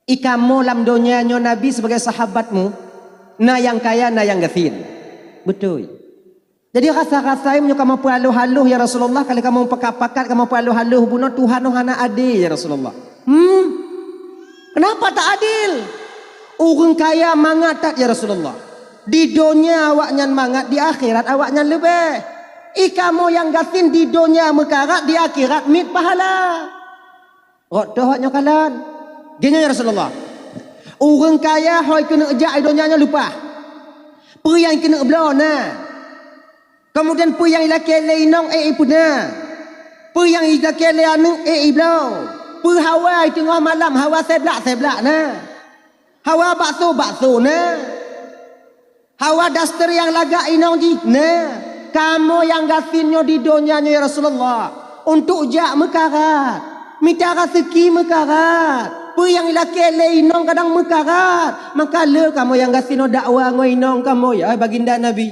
Ikamoe lam donya nyoe Nabi sebagai sahabatmu, na nyang kaya, na nyang gasien. Beutôi. Jadi rasa-rasa meunyoe kamoe peuhaloh-haloh ya Rasulullah, kali kamoe pakat-pakat kamoe peuhaloh-haloh bunoe Tuhan nyoe hana adé ya Rasulullah. Hmm? Kenapa tak adil? Ureuëng kaya mangat that ya Rasulullah. Di donya awaknyan mangat, di akhirat awaknyan leubeh. Ikamoe nyang gasien di donya meukarat, di akhirat miet pahala. Rot toh awak nyoe kalon. Geuh nyoe ya Rasulullah. Ureuëng kaya hôi keuneuk jak i donya nyoe leupah. Peue nyang keuneuk bloe na. Kemudian peue nyang ilakée lé inong ék ipeuna. Peue nyang ilakée lé aneuëk ék ibloe. Peue hawa i teungoh malam, hawa seblak-seblak na. Hawa bakso-bakso na. Hawa daster nyang lagak inong jih na. Kamoe nyang gasien nyoe di donya nyoe ya Rasulullah, untuk jak meukarat, mita raseuki meukarat. Peue nyang ilakée lé inong kadang meukarat. Maka le kamoe nyang gasien nyoe dakwa ngon inong kamoe ya baginda Nabi.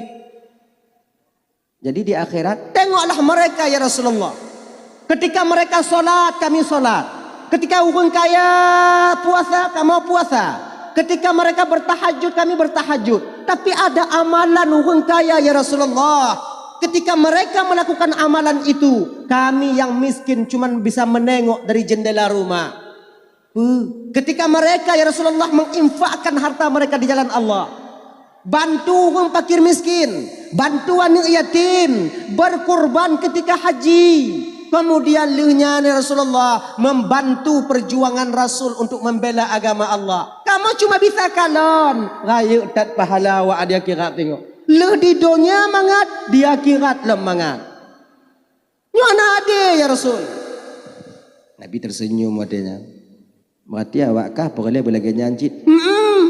Jadi di akhirat, tengoklah mereka ya Rasulullah. Ketika mereka salat, kami salat. Ketika ureuëng kaya puasa, kamoe puasa. Ketika mereka bertahajud, kami bertahajud. Tapi ada amalan ureuëng kaya ya Rasulullah. Ketika mereka melakukan amalan itu, kami yang miskin cuman bisa menengok dari jendela rumah. Peue? Ketika mereka ya Rasulullah menginfakkan harta mereka di jalan Allah, bantu ureuëng fakir miskin, bantu aneuëk yatim, berkurban ketika haji. Kemudian lheueh nyan ya Rasulullah membantu perjuangan Rasul untuk membela agama Allah. Kamoe cuma bisa kalon, rayeuk that pahala awak di akhirat tengok. Lheueh di donya mangat, di akhirat lom mangat. Nyoe hana adé ya Rasul. Nabi tersenyum watée nyan. Berarti awak kah peureulée beulagée nyan cit? Hmm.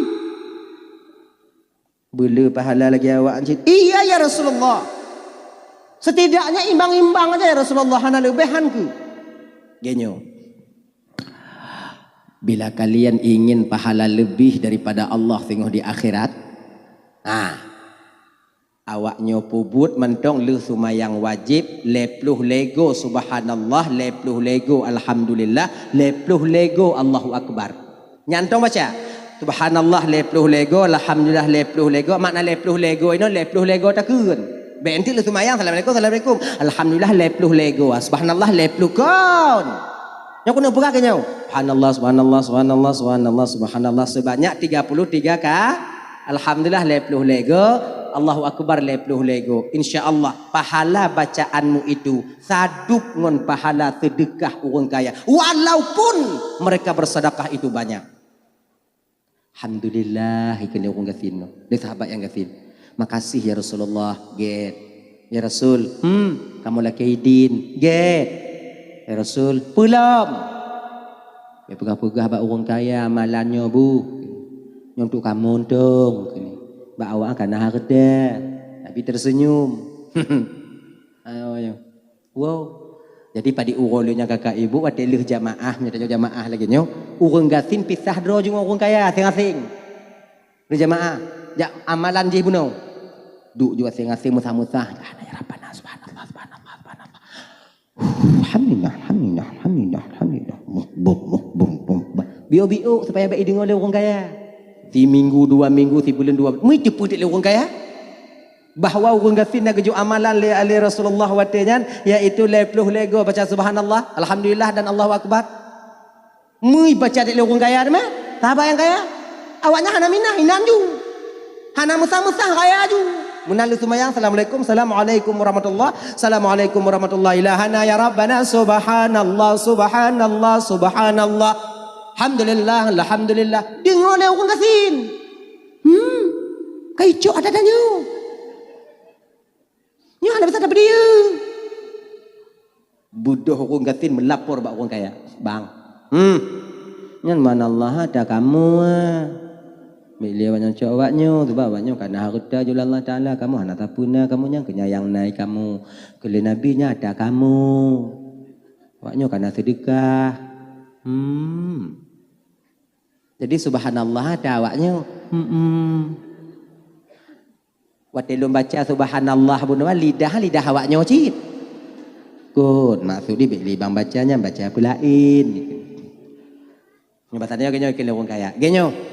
Beule pahala lagée awak cit? Iya ya Rasulullah. Setidaknya imbang-imbang aja ya Rasulullah, hana leubeh han keu. Geuh nyoe. Bila kalian ingin pahala lebih daripada Allah singoh di akhirat, nah, awak nyoe peubuet mantong lheueh seumayang wajéb, lhée ploh lhée go subhanallah, lhée ploh lhée go alhamdulillah, lhée ploh lhée go Allahu akbar. Nyan tong baca, subhanallah lhée ploh lhée go, alhamdulillah lhée ploh lhée go, makna lhée ploh lhée go inoe lhée ploh lhée go takheun. Bék enteuk lheueh seumayang, assalamualaikum, assalamualaikum. Alhamdulillah lhée ploh lhée go, subhanallah lhée ploh kon. Nyoe keuneuk peugah keu nyoe. Subhanallah, subhanallah, subhanallah, subhanallah, subhanallah sebanyak tiga puluh tiga ka. Alhamdulillah lhée ploh lhée go. Allahu akbar lhée ploh lhée go. Insya Allah pahala bacaanmu itu sadub ngon pahala seudeukah ureuëng kaya, walaupun mereka bersedekah itu banyak. Alhamdulillah, ikheun lé ureuëng gasien nyoe, lé sahabat nyang gasien. Makasih ya Rasulullah, gét. Ya Rasul, hmm, kamoe lakée idin, gét. Ya Rasul, peue lom. Bék peugah-peugah bak ureuëng kaya amalan nyoe bu. Nyoe untuk kamoe untông, kheun. Bak awak kan na hareuta. Nabi tersenyum. Ayo, ayo. Wow. Jadi padit uroe lheueh nyan kakak ibu watée lheueh jamaah, meunyoe tanyoe jamaah lagée nyoe, ureuëng gasien pisah droe jih ngon ureuëng kaya aseng-aseng. Lheueh jamaah, jak amalan jih bunoe. Duek ju aseng-aseng meusah-meusah. Ah, ya Rabbana, subhanallah, subhanallah, subhanallah. Alhamdulillah, alhamdulillah, alhamdulillah, alhamdulillah. Muh, buh, muh, buh, buh, buh. Biôk-biôk supaya bék ideungoe lé ureuëng kaya. Siminggu, dua minggu, sibuleuen, dua buleuen. Mui teupeu lé ureuëng kaya. Bahwa ureuëng gasien na geujok amalan lé, lé Rasulullah watée nyan, yaitu lhée ploh lhée go baca subhanallah, alhamdulillah dan Allahu akbar. Meunyoe baca dék lé ureuëng kaya teuma, sahabat nyang kaya, awaknyan hana minah, inan ju. Hana meusah-meusah, kaya ju. Meunan lé seumayang, "Assalamualaikum, assalamualaikum warahmatullah, assalamualaikum warahmatullah, ilahana ya Rabbana, subhanallah, subhanallah, subhanallah. Alhamdulillah, alhamdulillah." Deungoe lé ureuëng gasien. Hmm, ka icok adat tanyoe. Nyoe hana bisa tapeudieu. Beudôh ureuëng gasien meulapor bak ureuëng kaya, "Bang, hmm, nyan mana Allah ada kamu, ah. Bèk lé awaknyan cok awaknyoe, sebab awaknyoe kana hareuta jula Allah Taala, kamu hana sapeue na, kamu nyang keunyayang nai kamu. Keu lé Nabi nyan ada kamu. Awaknyoe kana seudeukah." Hmm. Jadi subhanallah ada awaknyoe. Hmm. Watèe lôn baca subhanallah bunoe, lidah, lidah awaknyoe cit. Kon, maksud di bèk lé bang baca nyan, baca peulaén. Nyoe bahasa nyoe, geutanyoe keu ureuëng kaya. Geutanyoe,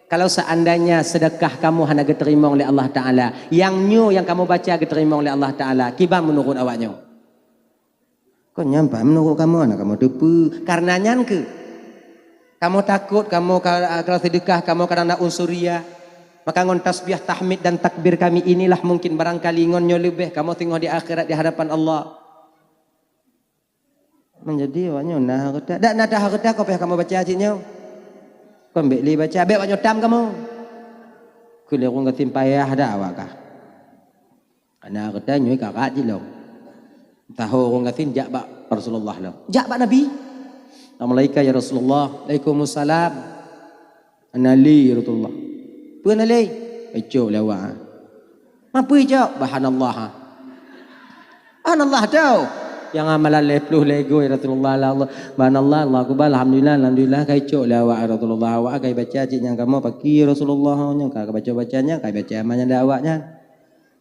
kalau seandainya sedekah kamu hana geuteurimong lé Allah Taala, nyang nyoe nyang kamu baca geuteurimong lé Allah Taala, kiban meunurot awaknyoe? Kon nyan paham meunurot kamoe, hana kamoe teupeue. Karena nyan keuh, kamoe takot, kamoe ka, kalau seudeukah, kamoe kadang na unsuriah. Maka ngon tasbih, tahmid, dan takbir kami inilah mungkin barangkali ngon nyoe leubeh kamoe singoh di akhirat di hadapan Allah. Menjadi awaknyoe na hareuta. Dak na ta hareuta, kon payah kamoe baca cit nyoe. Kon bèk lé baca, bèk awaknyoe tam kamoe. Keu lé ureuëng gasien payah dak awak kah. Ana gata nyoe karat jih lom. Taho ureuëng gasien jak bak Rasulullah lom. Jak bak Nabi. Assalamualaikum ya Rasulullah. Waalaikumsalam. Ana lé ya Rasulullah. Peue na lé? Icok lé awak. Ma peue icok? Bahan Allah. Bahan Allah tu. Nyang amalan lhèe ploh lhèe goe ya Rasulullah, la Allah. Bahan Allah, Allahu Akbar, alhamdulillah, alhamdulillah, ka icok lé awak ya Rasulullah. Awak ka ibaca cit nyang kamoe paki ya Rasulullah, nyang ka baca-baca nyan, ka ibaca amal nyan lé awak nyan.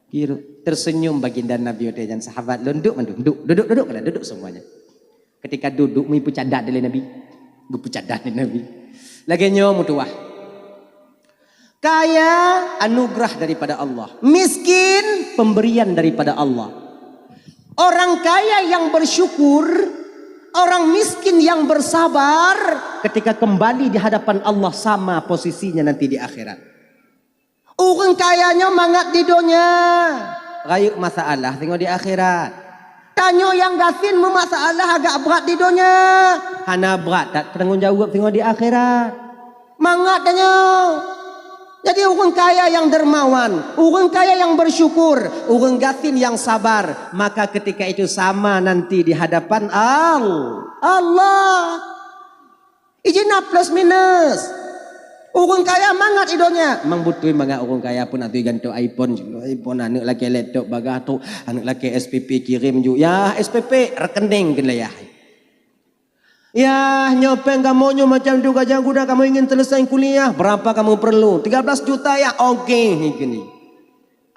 Kira tersenyum baginda Nabi watèe nyan, sahabat lôn, "Duduk mandum, duduk, duduk, duduk, duduk semuanya." Ketika duduk, meupeucadat lé Nabi. Geupeucadat lé Nabi. Lagèe nyoe meutuwah. Kaya anugerah daripada Allah. Miskin pemberian daripada Allah. Orang kaya yang bersyukur, orang miskin yang bersabar, ketika kembali di hadapan Allah sama posisinya nanti di akhirat. Ureuëng kaya nyoe mangat di donya, rayeuk masalah singoh di akhirat. Tanyoe nyang gasien meumasalah agak brat di donya, hana brat that tanggung jaweueb singoh di akhirat. Mangat tanyoe. Jadi ureuëng kaya nyang dermawan, ureuëng kaya nyang bersyukur, ureuëng gasien nyang sabar, maka ketika itu sama nanti di hadapan Al-, Allah. Ijih na plus minus. Ureuëng kaya mangat i donya. Memang beutôi mangat ureuëng kaya pun ateueh gantoe iPhone, iPhone, aneuk lakèe laptop bagah trok, aneuk lakèe S P P kirim ju. Yah, S P P, rekening keuneuk yah. Yah, nyoe pèng kamoe nyoe macam tu gajah guda, kamoe ingin selesai kuliah, berapa kamoe perlu? Tiga belas juta yah, oke, keuneuk.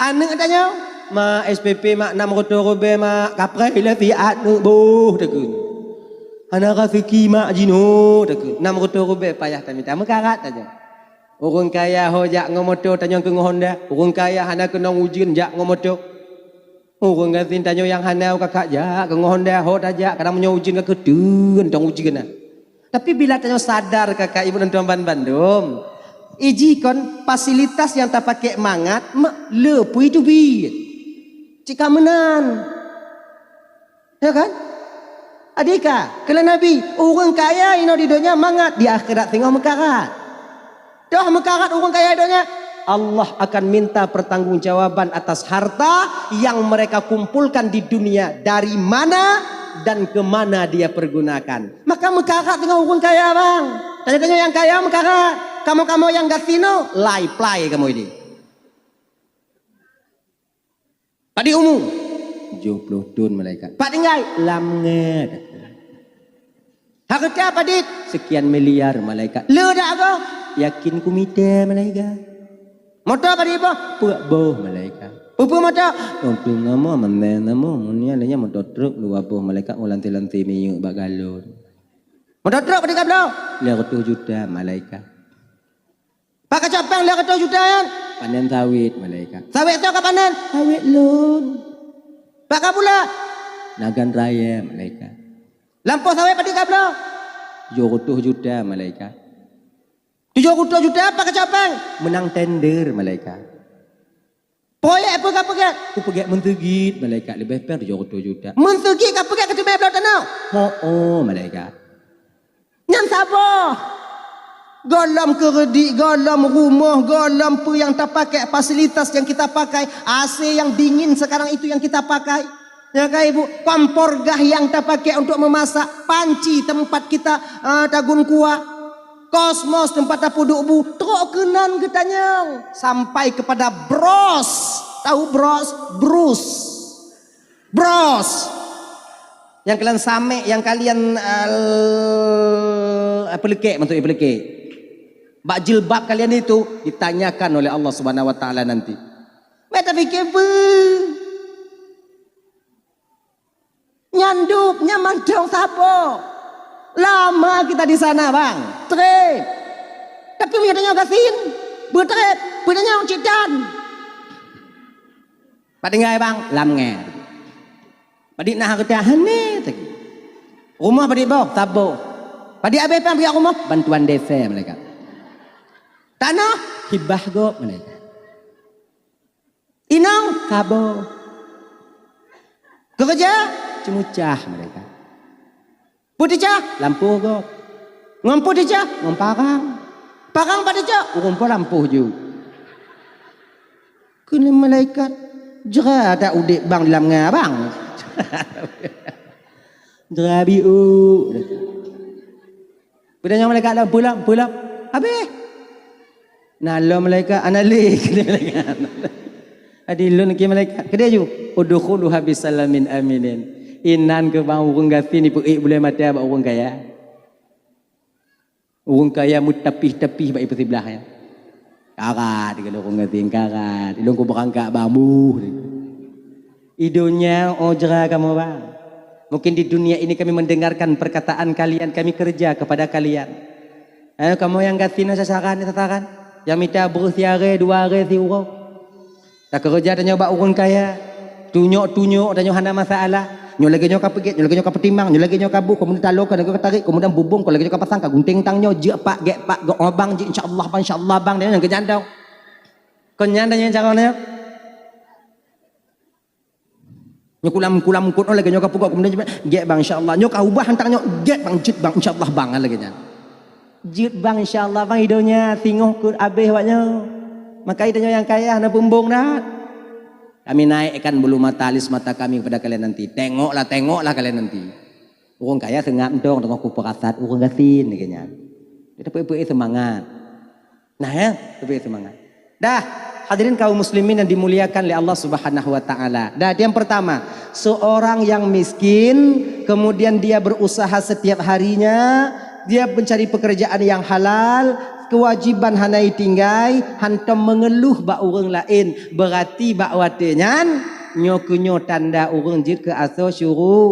Aneuk tanyoe, "Mak, S P P mak, nam reutôh ribèe mak, kapreh ilèe siat neuk boh," takheun. "Hana raseuki mak jinoe," takheun. Nam reutôh ribèe payah tamita, meukarat tanyoe. Ureuëng kaya ho jak ngon moto, tanyoe keu ngon Honda. Ureuëng kaya hana keunong ujeuen jak ngon moto. Ureuëng gasien tanyoe nyang hana kakak jak keu ngon Honda, ho tajak, kadang meunyoe ujeuen ka keuteun tong ujeuen na. Tapi bila tanyoe sadar, kakak ibu dan tuan ban bandum, ijih kon fasilitas nyang tapakèk mangat, me-, le pui teubiet. Cit ka meunan. Ya kan? Adika, keu lé Nabi, ureuëng kaya inoe di donya mangat, di akhirat singoh meukarat. Toh meukarat ureuëng kaya donya, Allah akan minta pertanggungjawaban atas harta yang mereka kumpulkan di dunia, dari mana dan ke mana dia pergunakan. Maka meukarat deungon ureuëng kaya, bang. Tanyoe-tanyoe nyang kaya meukarat. Kamoe-kamoe nyang gasien nyoe, lai plai kamoe idéh. Padit umu? Tujoh ploh thon, malaikat. Pat tinggai? Lam ngeut. Hareuta padit? Sekian miliar, malaikat. Le dak goh? Yakin kumita, malaikat. Moto padit boh? Peuet boh, malaikat. Peue-peue moto? Untung namoe, mandai namoe, meunyoe lé nyan moto truk dua boh, malaikat, ngon lantai-lantai minyeuk bak galon. Moto truk padit ka bloe? Lhèe reutôh juta, malaikat. Pat kacok pèng lhèe reutôh juta nyan? Panen sawét, malaikat. Sawét soe ka panen? Sawét lôn. Pat ka pula? Nagan raya, malaikat. Lampôh sawét padit ka bloe? Tujoh reutôh juta, malaikat. Tujoh reutôh juta apa kacapang? Meunang tender, malaikat. Proyek apa kapeugét? Kupeugét meuseujid, malaikat, leubeh péng tujoh reutôh juta. Meuseujid kapeugét keuteumé bloe tanoh? Ho-oh, malaikat. Nyan saboh. Gohlom keureudit, gohlom rumoh, gohlom peue nyang tapakai, fasilitas yang kita pakai, A C yang dingin sekarang itu yang kita pakai. Ya kan, Ibu? Kompor gas yang tapakai untuk memasak, panci tempat kita, eh, tagun kuah, kosmos tempat tapeuduek bu, trok keunan geutanyong sampai kepada bros. Tahu bros? Brus. Bros. Yang kalian samek, yang kalian, eh, peuleukék, maksudnya peuleukék. Bak jilbab kalian itu ditanyakan oleh Allah Subhanahu wa Taala nanti. Meta pikir beu. Nyan dub, nyan mantong saboh. Lama kita di sana, bang. Trép. Tapi meunyoe tanyoe gasien, beutrép, beutanyong cit tan. Pat tinggai, bang? Lam ngon. Padit na hareuta? Hana teuka. Rumoh padit boh? Saboh. Padit abéh péng piak rumoh? Bantuan desa, malaikat. Tanoh? Hibah gob, malaikat. Inong? Saboh. Keureuja? Ceumeucah, malaikat. Peue teucah? Lampôh gob. Ngon peue teucah? Ngon parang. Parang pat teucah? Ureueng po lampôh ju. Keuneuk malaikat, jra dak udeb bang di lam ngon abang? Jra biôk. Peutanyong malaikat lom, peue lom, peue lom? Habéh. Na lom malaikat, ana lé, kheun malaikat. Adi lôn kheun malaikat, keudeh ju, "Udkhuluha bisalamin aminin." Inan keuh bang ureueng gasien ipeuék buleuen mata bak ureueng kaya. Ureueng kaya meutapih-tapih bak ipeusiblah nyan. Karat, kheun ureueng gasien, karat. Ilôn kubeurangkat bang buh. I donya, oh jra kamoe bang. Mungkin di dunia ini kami mendengarkan perkataan kalian, kami kerja kepada kalian. Eh, kamoe nyang gasien sasaran, sasaran. Nyang mita breuh siaré, dua aré siuroe. Takeureuja tanyoe bak ureueng kaya. Tunyok-tunyok tanyoe hana masalah. Nyoe lagée nyoe ka peugét, nyoe lagée nyoe ka peutimang, nyoe lagée nyoe ka buh, keumudian taloe ka lagée nyoe ka tarek, keumudian bubông ka lagée nyoe ka pasang, ka gunténg tang nyoe, jeuet pak, gét pak, gét, oh bang, jeuet insya Allah bang, insya Allah bang, tanyoe nyang keujandong. Kon nyan tanyoe cara nyoe. Nyoe kulam-kulam kot nyoe lagée nyoe ka peugot, keumudian gét bang, insya Allah. Nyoe ka ubah hantar nyoe, gét bang, jeuet bang, insya Allah bang, lagée nyan. Jeuet bang, insya Allah bang, i donya singoh keu abéh awak nyoe. Maka i tanyoe nyang kaya hana peumbong that. Kami naikkan bulu mata, alis mata kami kepada kalian nanti. Tengoklah, tengoklah kalian nanti. Ureueng kaya seungab mantong teungoh kupeurasat ureueng gasien lagée nyan. Tapi peuék seumangat. Nah, ya, lebih semangat. Dah, hadirin kaum muslimin yang dimuliakan oleh Allah Subhanahu wa taala. Dah, yang pertama, seorang yang miskin, kemudian dia berusaha setiap harinya, dia mencari pekerjaan yang halal, kewajiban hana itinggai, hantom mengeluh bak ureueng laén, berarti bak watée nyan nyoe keu nyoe tanda ureueng jeuet keu asoe syuru.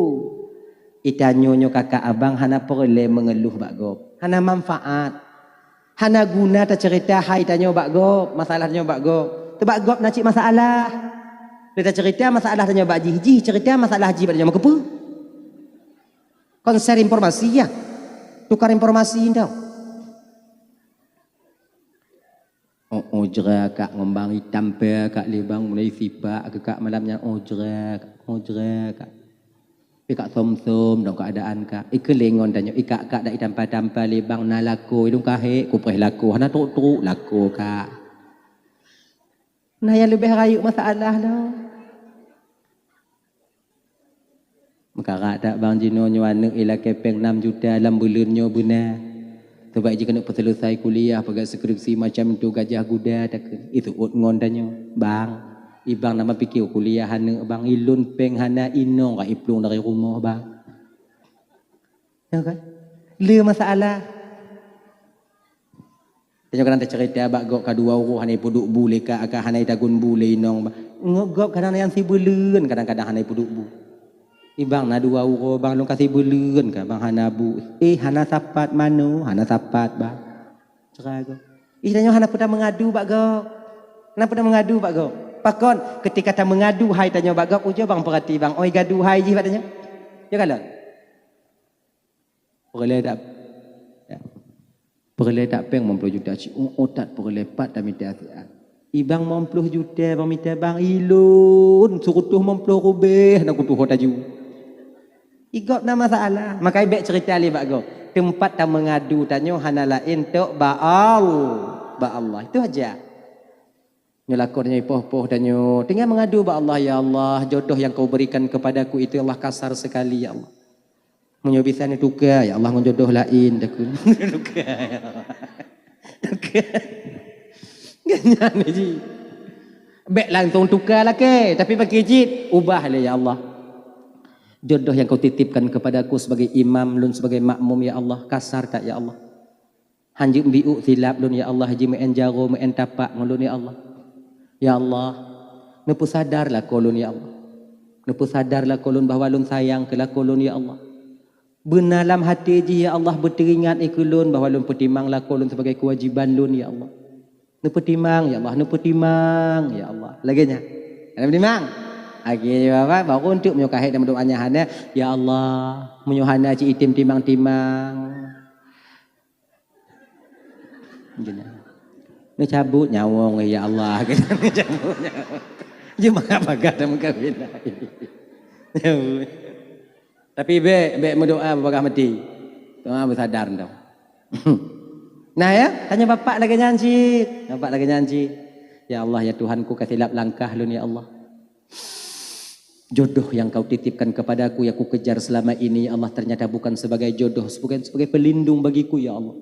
Itanyoe nyoe kakak abang hana peureulée mengeluh bak gob, hana manfaat. Hana guna taceurita hai tanyoe bak gob, masalah tanyoe bak gob. Teubak gob na cit masalah. Lé taceurita masalah tanyoe bak jih, jih ceurita masalah jih bak tanyoe, meukeupeu? Konser informasi ya. Tukar informasi ndak? Oh, oh jra kak ngon bang itam pe kak lé bang mulai sipak keu kak malam nyan, oh jra kak, oh jra kak. Pi kak som-som dong keuadaan kak. Ikeu lé ngon tanyoe ikak kak dak itampa-tampa lé bang na lakoe, idong kahek kupreh lakoe, hana trok-trok lakoe kak. Na nyang leubeh rayeuk masalah lom. Meukarat that bang jinoe nyoe aneuk ilakée péng nam juta lam buleuen nyoe beuna. Sabab jih keuneuk peuseuleusoe kuliah, peugah skripsi macam tu gajah guda takheun. Iseuôt ngon tanyoe, bang. Ibang nama piké kuliah aneuk bang, ilôn péng hana inong ka iplueng dari rumoh bang. Ya kan? Le masalah. Tanyoe kadang taceurita bak gob ka dua uroe hana ipeuduek bu lé kak, ka hana itagun bu lé inong. Ngon gob kadang nyang sibeuleuen kadang-kadang hana ipeuduek bu. Ibang na dua uroe bang lôn ka sibeuleuen ka bang hana bu. Eh hana sapat mano, hana sapat bang. Cerai gob. Ih tanyoe hana peudah meungadu bak gob. Hana peudah meungadu bak gob. Pakon ketika tameungadu hai tanyoe bak gob, ujoe bang peurati bang, oi gadu hai jih bak tanyoe. Ya kan? Peureulée that Peureulée that péng limong ploh juta, ci utat peureulée pat tamita siat. Ibang limong ploh juta bang mita bang, ilôn seureutôh limong ploh rubéh na kutuho taju. Igop na masalah, makai bék cerita lé bak gob. Teumpat tameungadu tanyoe hana laén tok bak Al-, bak Allah. Itu aja. Nyoe lakoe tanyoe ipoh-poh tanyoe, tinggai meungadu bak Allah, "Ya Allah, jodoh yang Kau berikan kepadaku itu, ya Allah, kasar sekali, ya Allah. Meunyoe bisa neutuka, ya Allah, ngon jodoh laén takue." Tuka, ya Allah. Tuka. Ganyan ji. Bék langsung tuka lakée, tapi bagi cit, ubah lé, "Ya Allah, jodoh yang Kau titipkan kepadaku sebagai imam lôn sebagai makmum, ya Allah, kasar that, ya Allah. Hanjeuet biuk silap lôn, ya Allah, jimeu'en jaroe, meu'en tapak ngon lôn, ya Allah. Ya Allah, neupeusadar lakoe lôn, ya Allah. Neupeusadar lakoe lôn bahwa lôn sayang keu lakoe lôn, ya Allah. Beuna lam até jih, ya Allah, beuteuringat keu lôn bahwa lôn peutimang lakoe lôn sebagai keuwajiban lôn, ya Allah. Neupeutimang, ya Allah, neupeutimang, ya Allah." Lagée nyan. Neupeutimang. Lagée nyan, baru untuk meunyoe ka hék dan meudoa nyan hana, "Ya Allah, meunyoe hana cit item timang-timang." Geuh nyan. Neucabut nyawöng, ya Allah. Neucabut nyawöng. Jeuet mangat pagat dan meukawen. Tapi bék, bék meudoa bak maté. Doa beusadar dah. Nah ya, tanya bapak lagée nyan cit. Bapak lagée nyan cit. "Ya Allah, ya Tuhanku, ka silap langkah lôn, ya Allah. Jodoh yang Kau titipkan kepadaku, yang kukejar selama ini, ya Allah, ternyata bukan sebagai jodoh, bukan sebagai pelindung bagiku, ya Allah.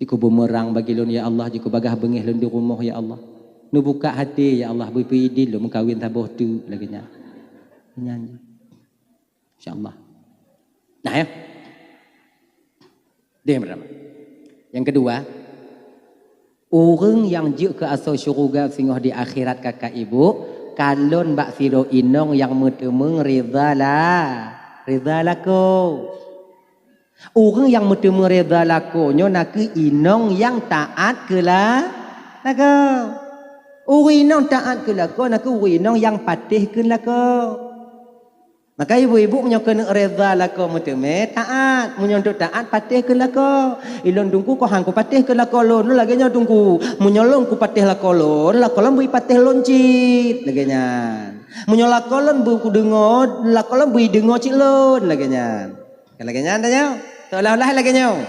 Jikeu bumeurang bagi lôn, ya Allah, jikeu bagaih beungéh lôn di rumoh, ya Allah. Neubuka até, ya Allah, beu idin lôn meukawen saboh teuk," lagée nyan. Nyan. Insya Allah. Nah ya. Deh, pertama. Yang kedua, ureuëng nyang jeuet keu asoe syeuruga singoh di akhirat, kakak ibu, kalon bak sidroe inong nyang meuteumeung rida la-, rida lakoe. Ureuëng nyang meuteumeung rida lakoe nyoe nakeuh inong nyang taát keu la-, lakoe. Ureuëng inong taát keu lakoe nakeuh ureuëng inong nyang patéh keu lakoe. Maka ibu-ibu meunyoe keuneuk reda lakoe meuteumé, taát. Meunyoe untuk taát, patéh keu lakoe. Ilôn Teungku, kok han kupatéh keu lakoe lôn, lagée nyoe Teungku. Meunyoe lôn kupatéh lakoe lôn, lakoe lôn beu ipatéh lôn cit, lagée nyan. Meunyoe lakoe lôn beu kudeungoe, lakoe lôn beu ideungoe cit lôn, lagée nyan. Kan lagée nyan tanyoe? Seolah-olah lagée nyoe.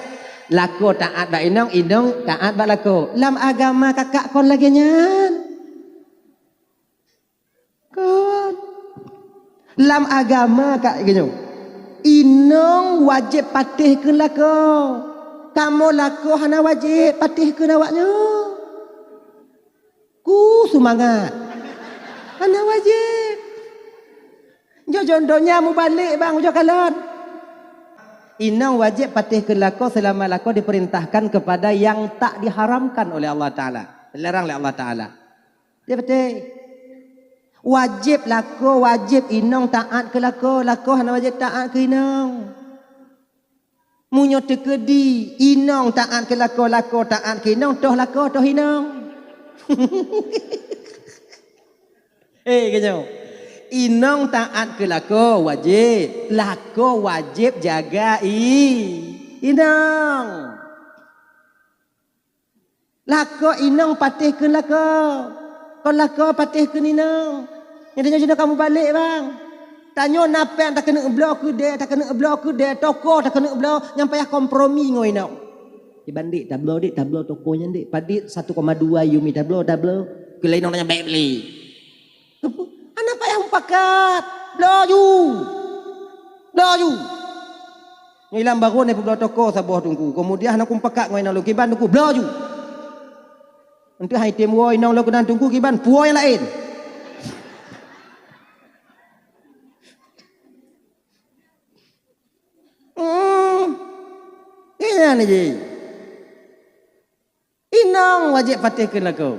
Lakoe taát bak inong, inong taát bak lakoe. Lam agama kakak kon lagée nyan. Kon. Lam agama kak geuh nyoe, inong wajéb patéh keu lakoe. Kamoe lakoe hana wajéb patéh keu awaknyoe. Ku seumangat. Hana wajéb. Nyoe jon donya mubalek bang ujoe kalon. Inong wajéb patéh keu lakoe seulama lakoe dipeurintahkan keupada nyang tak diharamkan oleh Allah Taala, dilarang lé Allah Taala. Dia beutôi. Wajéb lakoe, wajéb inong taát keu lakoe, lakoe hana wajéb taát keu inong. Meunyoe teukeudi inong taát keu lakoe, lakoe taát keu inong, toh lakoe, toh inong. Eh, geuh nyoe. Inong taát keu lakoe wajéb, lakoe wajéb jaga i-, inong. Lakoe inong patéh keu lakoe, kon lakoe patéh keu inong. Nyang tanyoe sinoe ka mubalek bang. Tanyoe na péng takeuneuk bloe keudè, takeuneuk bloe keudè, toko takeuneuk bloe, nyang payah kompromi ngon inong. Kiban dek, tabloe dek, tabloe toko nyan dek. Padit satu koma dua yumi tabloe, tabloe. Keu lé inong nyan bèk beli. Hana payah mupakat. Bloe ju. Bloe ju. Nyoe ilam barô na peubloe toko saboh Teungku. Keumudian hana kumpakat ngon inong lôn kiban Teungku. Bloe ju. Eunteuk hai tem woe inong lôn keunan Teungku kiban puwoe nyang laén. Hmm. Nyan jih. Inong wajéb patéh keu lakoe.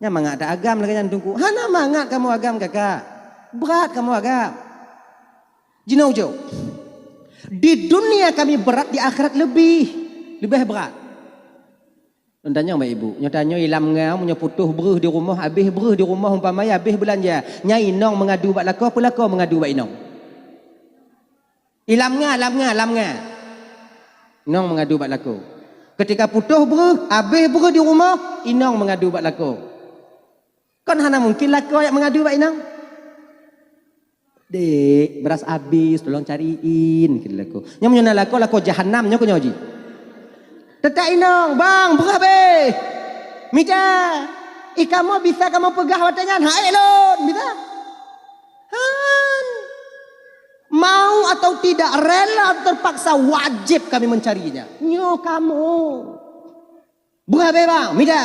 Nyan mangat that agam lagée nyan Teungku. Hana mangat kamoe agam kakak. Brat kamoe agam. Jinoe ujoe. Di dunia kami berat, di akhirat lebih, leubeh brat. Lôn tanyong bak ibu, nyoe tanyoe ilam ngau, meunyoe putôh breuh di rumoh, habéh breuh di rumoh, umpama habéh beulanja, nyan inong meungadu bak lakoe, peue lakoe meungadu bak inong? Ilam nga, lam nga, lam nga. Inong meungadu bak lakoe. Ketika putôh breuh, abéh breuh di rumoh, inong meungadu bak lakoe. Kon hana mungkin lakoe jak meungadu bak inong. "Dek, beras abis, tolong cariin," kheun lakoe. Nyoe meunyoe na lakoe, lakoe jahanam nyoe keuh nyoe jih. Teutap inong, "Bang, breuh abéh. Mita, i kamoe bisa kamoe peugah watée nyan, han ék lôn, bisa?" Han. Mau atau tidak, rela atau terpaksa, wajib kami mencarinya. Nyoe kamoe. "Breuh abéh, Bang, mita."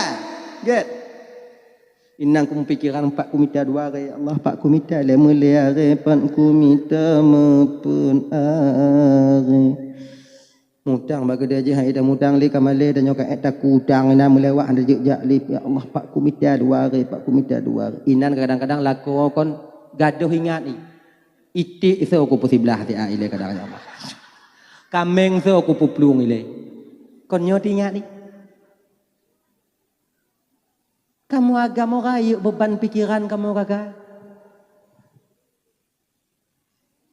Gét. Inong keu meupikéran, "Pat kumita dua aré, ya Allah, pat kumita lé meulé aré, pat kumita meupeuet aré." Mutang bak keudè jih, hai dah mutang lé ka malèe, dan nyoe ka ék taku utang, inan meulewat hana jeuet jak lé. Ya Allah, pat kumita dua aré, pat kumita dua aré. Inan kadang-kadang lakoe kon gadôh ingat ni. Iték soe kupeusiblah siat ilèe kadang, ya Allah. Kaméng soe kupeuplueng ilèe. Kon nyoe teuingat ni. Kamoe agam rayeuk beban pikiran kamoe gagai.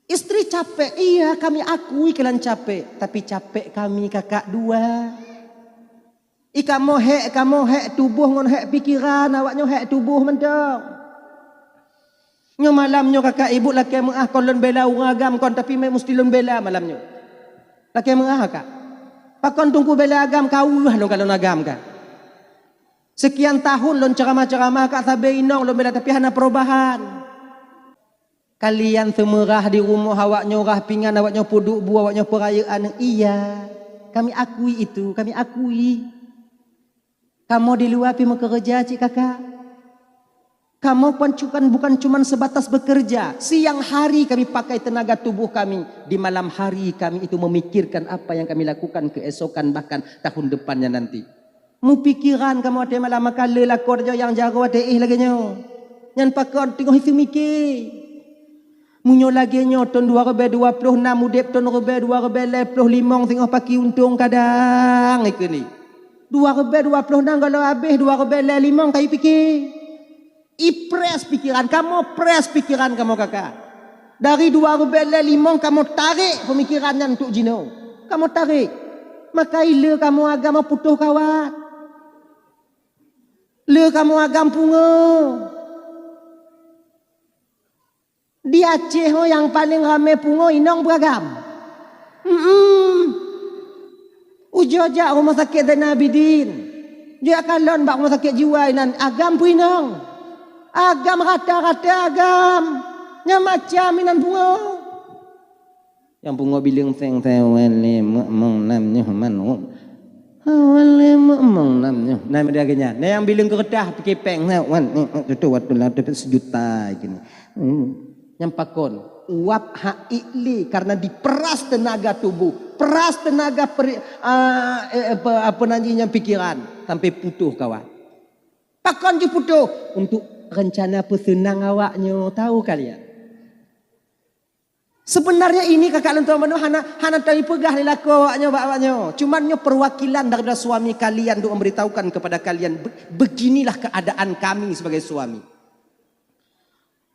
Istri capek, iya kami akui kalian capek, tapi capek kami kakak dua. I kamoe hék, kamoe hék tuboh ngon hék pikiran, awak nyoe hék tuboh mantong. Nyoe malam nyoe kakak ibu lakèe meu'ah kon lôn bela ureueng agam kon, tapi meusti lôn bela malam nyoe. Lakèe meu'ah kak. Pakon teungku bela agam, ka weueh lôn kalon agam kak. Sekian tahun lôn ceramah-ceramah kak sabe inong lôn bela, tapi hana perubahan. Kalian seumeurah di rumoh awak nyoe rah pingan, awak nyoe peuduek bu, awak nyoe peurayeuk aneuk. Iya, kami akui itu, kami akui. Kamoe di luwa pih meukeureuja cit kakak. Kamoe kon cukan, bukan cuman sebatas bekerja. Siang hari kami pakai tenaga tubuh kami, di malam hari kami itu memikirkan apa yang kami lakukan keesokan bahkan tahun depannya nanti. Meupikiran kamoe watèe malam, maka le lakoe tanyoe nyang jaroe watèe éh lagèe nyoe. Nyan pakon teungoh itu mike. Meunyoe lagèe nyoe thôn dua ribèe dua ploh nam udép, thôn ribèe dua ribèe lhèe ploh limong singoh paki untông kadang ikeu ni. Dua ribèe dua ploh nam galo abéh, dua ribèe lhèe limong ka ipike. Iprès pikiran kamoe, près pikiran kamoe kakak. Dari dua ribèe lhèe limong kamoe tarek pemikiran nyan untuk jinoe. Kamoe tarek. Maka i le kamoe agam putôh kawat. Le kamoe agam pungo. Di Aceh ho nyang paleng ramé pungo inong beuragam. Hmm. Ujoe jak rumoh sakét Zainal Abidin. Jak kalon bak rumoh sakét jiwa inan agam peuinong. Agam rata-rata agam. Nyang macam inan pungo. Nyang pungo bileueng seng seng wan lé mong nam nyoh man. Wan lé mong nam nyoh. Nah, media geunya. Nah, nyang bileueng keureutah pikir peng nah wan tutu waktu lah dapat sejuta gini. Hmm. Nyang pakon uap hak ikli karena diperas tenaga tubuh, peras tenaga peri, uh, eh, apa, apa nanti nyang pikiran sampai putuh kawan. Pakon jiputoh untuk rencana peuseunang awaknyoe, tahu kalian? Sebenarnya ini kakak lôn tuan manoe hana hana tahu peugah lé lakoe awaknyoe bak awaknyoe. Cuman nyoe perwakilan daripada suami kalian untuk memberitahukan kepada kalian, "Be-, beginilah keadaan kami sebagai suami."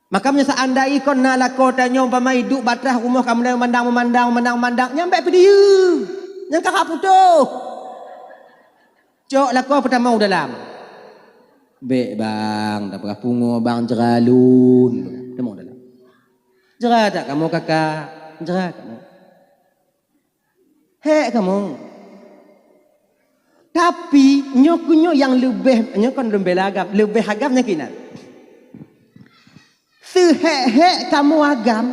Maka meunyoe seandai kon na lakoe tanyoe umpama iduek batrah rumoh ka mulai meumandang-meumandang, meumandang-meumandang, nyan bèk peudiyeu. Nyan kakak putoh. Cok lakoe peutamong u dalam. Bèk bang, tapeugah pungo bang jra lôn. Peutamong u dalam. Jra tak kamoe kakak? Jra kamoe. Hék kamoe. Tapi nyoe keuh nyoe nyang leubeh, nyoe kon lôn bela agam, leubeh agam nyang kinan. Seuhék-hék kamoe agam,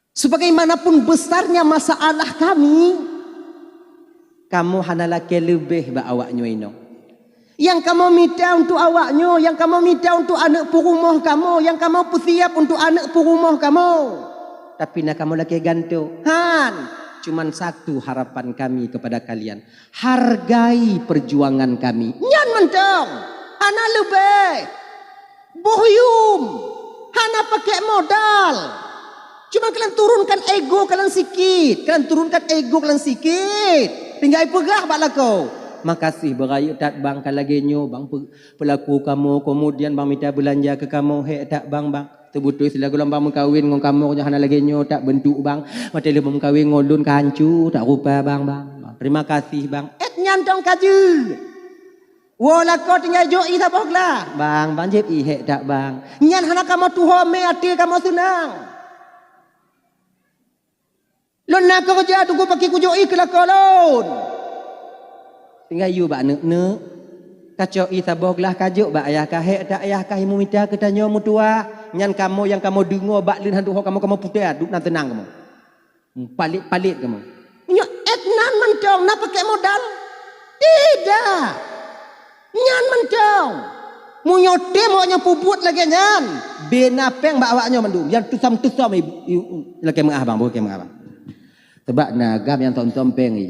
sebagaimanapun besarnya masalah kami, kamoe hana lakèe leubeh bak awaknyoe inong. Nyang kamoe mita untuk awaknyoe, nyang kamoe mita untuk aneuk peurumoh kamoe, nyang kamoe peusiap untuk aneuk peurumoh kamoe. Tapi na kamoe lakèe gantoe. Han, cuman satu harapan kami kepada kalian. Hargai perjuangan kami. Nyan mantong. Hana leubeh. Boh yuem. Hana pakèk modal. Cuma kalian turunkan ego kalian sikit. Kalian turunkan ego kalian sikit. Tinggai peugah bak lakoe. Makasih beurayeuk that bang ka lagèe nyoe bang pe-, peulaku kamoe, kemudian bang mita beulanja keu kamoe, hék that bang, bang. Teubeutôi sila geulumbang meukawen ngon kamoe nyoe hana lagée nyoe that beuntuk bang. Watée lheueh meukawen ngon lôn ka hanco that rupa bang, bang. Terima kasih bang. Ét nyan dong ka jeuet. Woe lakoe tinggai jok ié saboh glah. Bang, bang jieb ié hék that bang. Nyan hana kamoe tuho mé até kamoe seunang. Lôn na keureuja teungku paki kujok ié keu lakoe lôn. Tinggai yue bak neuk-neuk. Kacok ié saboh glah kajok bak ayah kah hék that ayah kah imumita keu tanyoe meutuwah. Nyan kamoe nyang kamoe deungoe bak leuhon tuho kamoe, kamoe putéh duek na teunang kamoe. Palit-palit kamoe. Meunyoe ét nan mantong na pakai modal? Tidak. Nyan mantong. Meunyoe tem awaknyoe peubuet lagée nyan, bena péng bak awaknyoe mandum. Nyang tusam-tusam ibu, ibu, lakée meuah bang, lakée meuah bang. Sebab na agam nyang som-som péng i.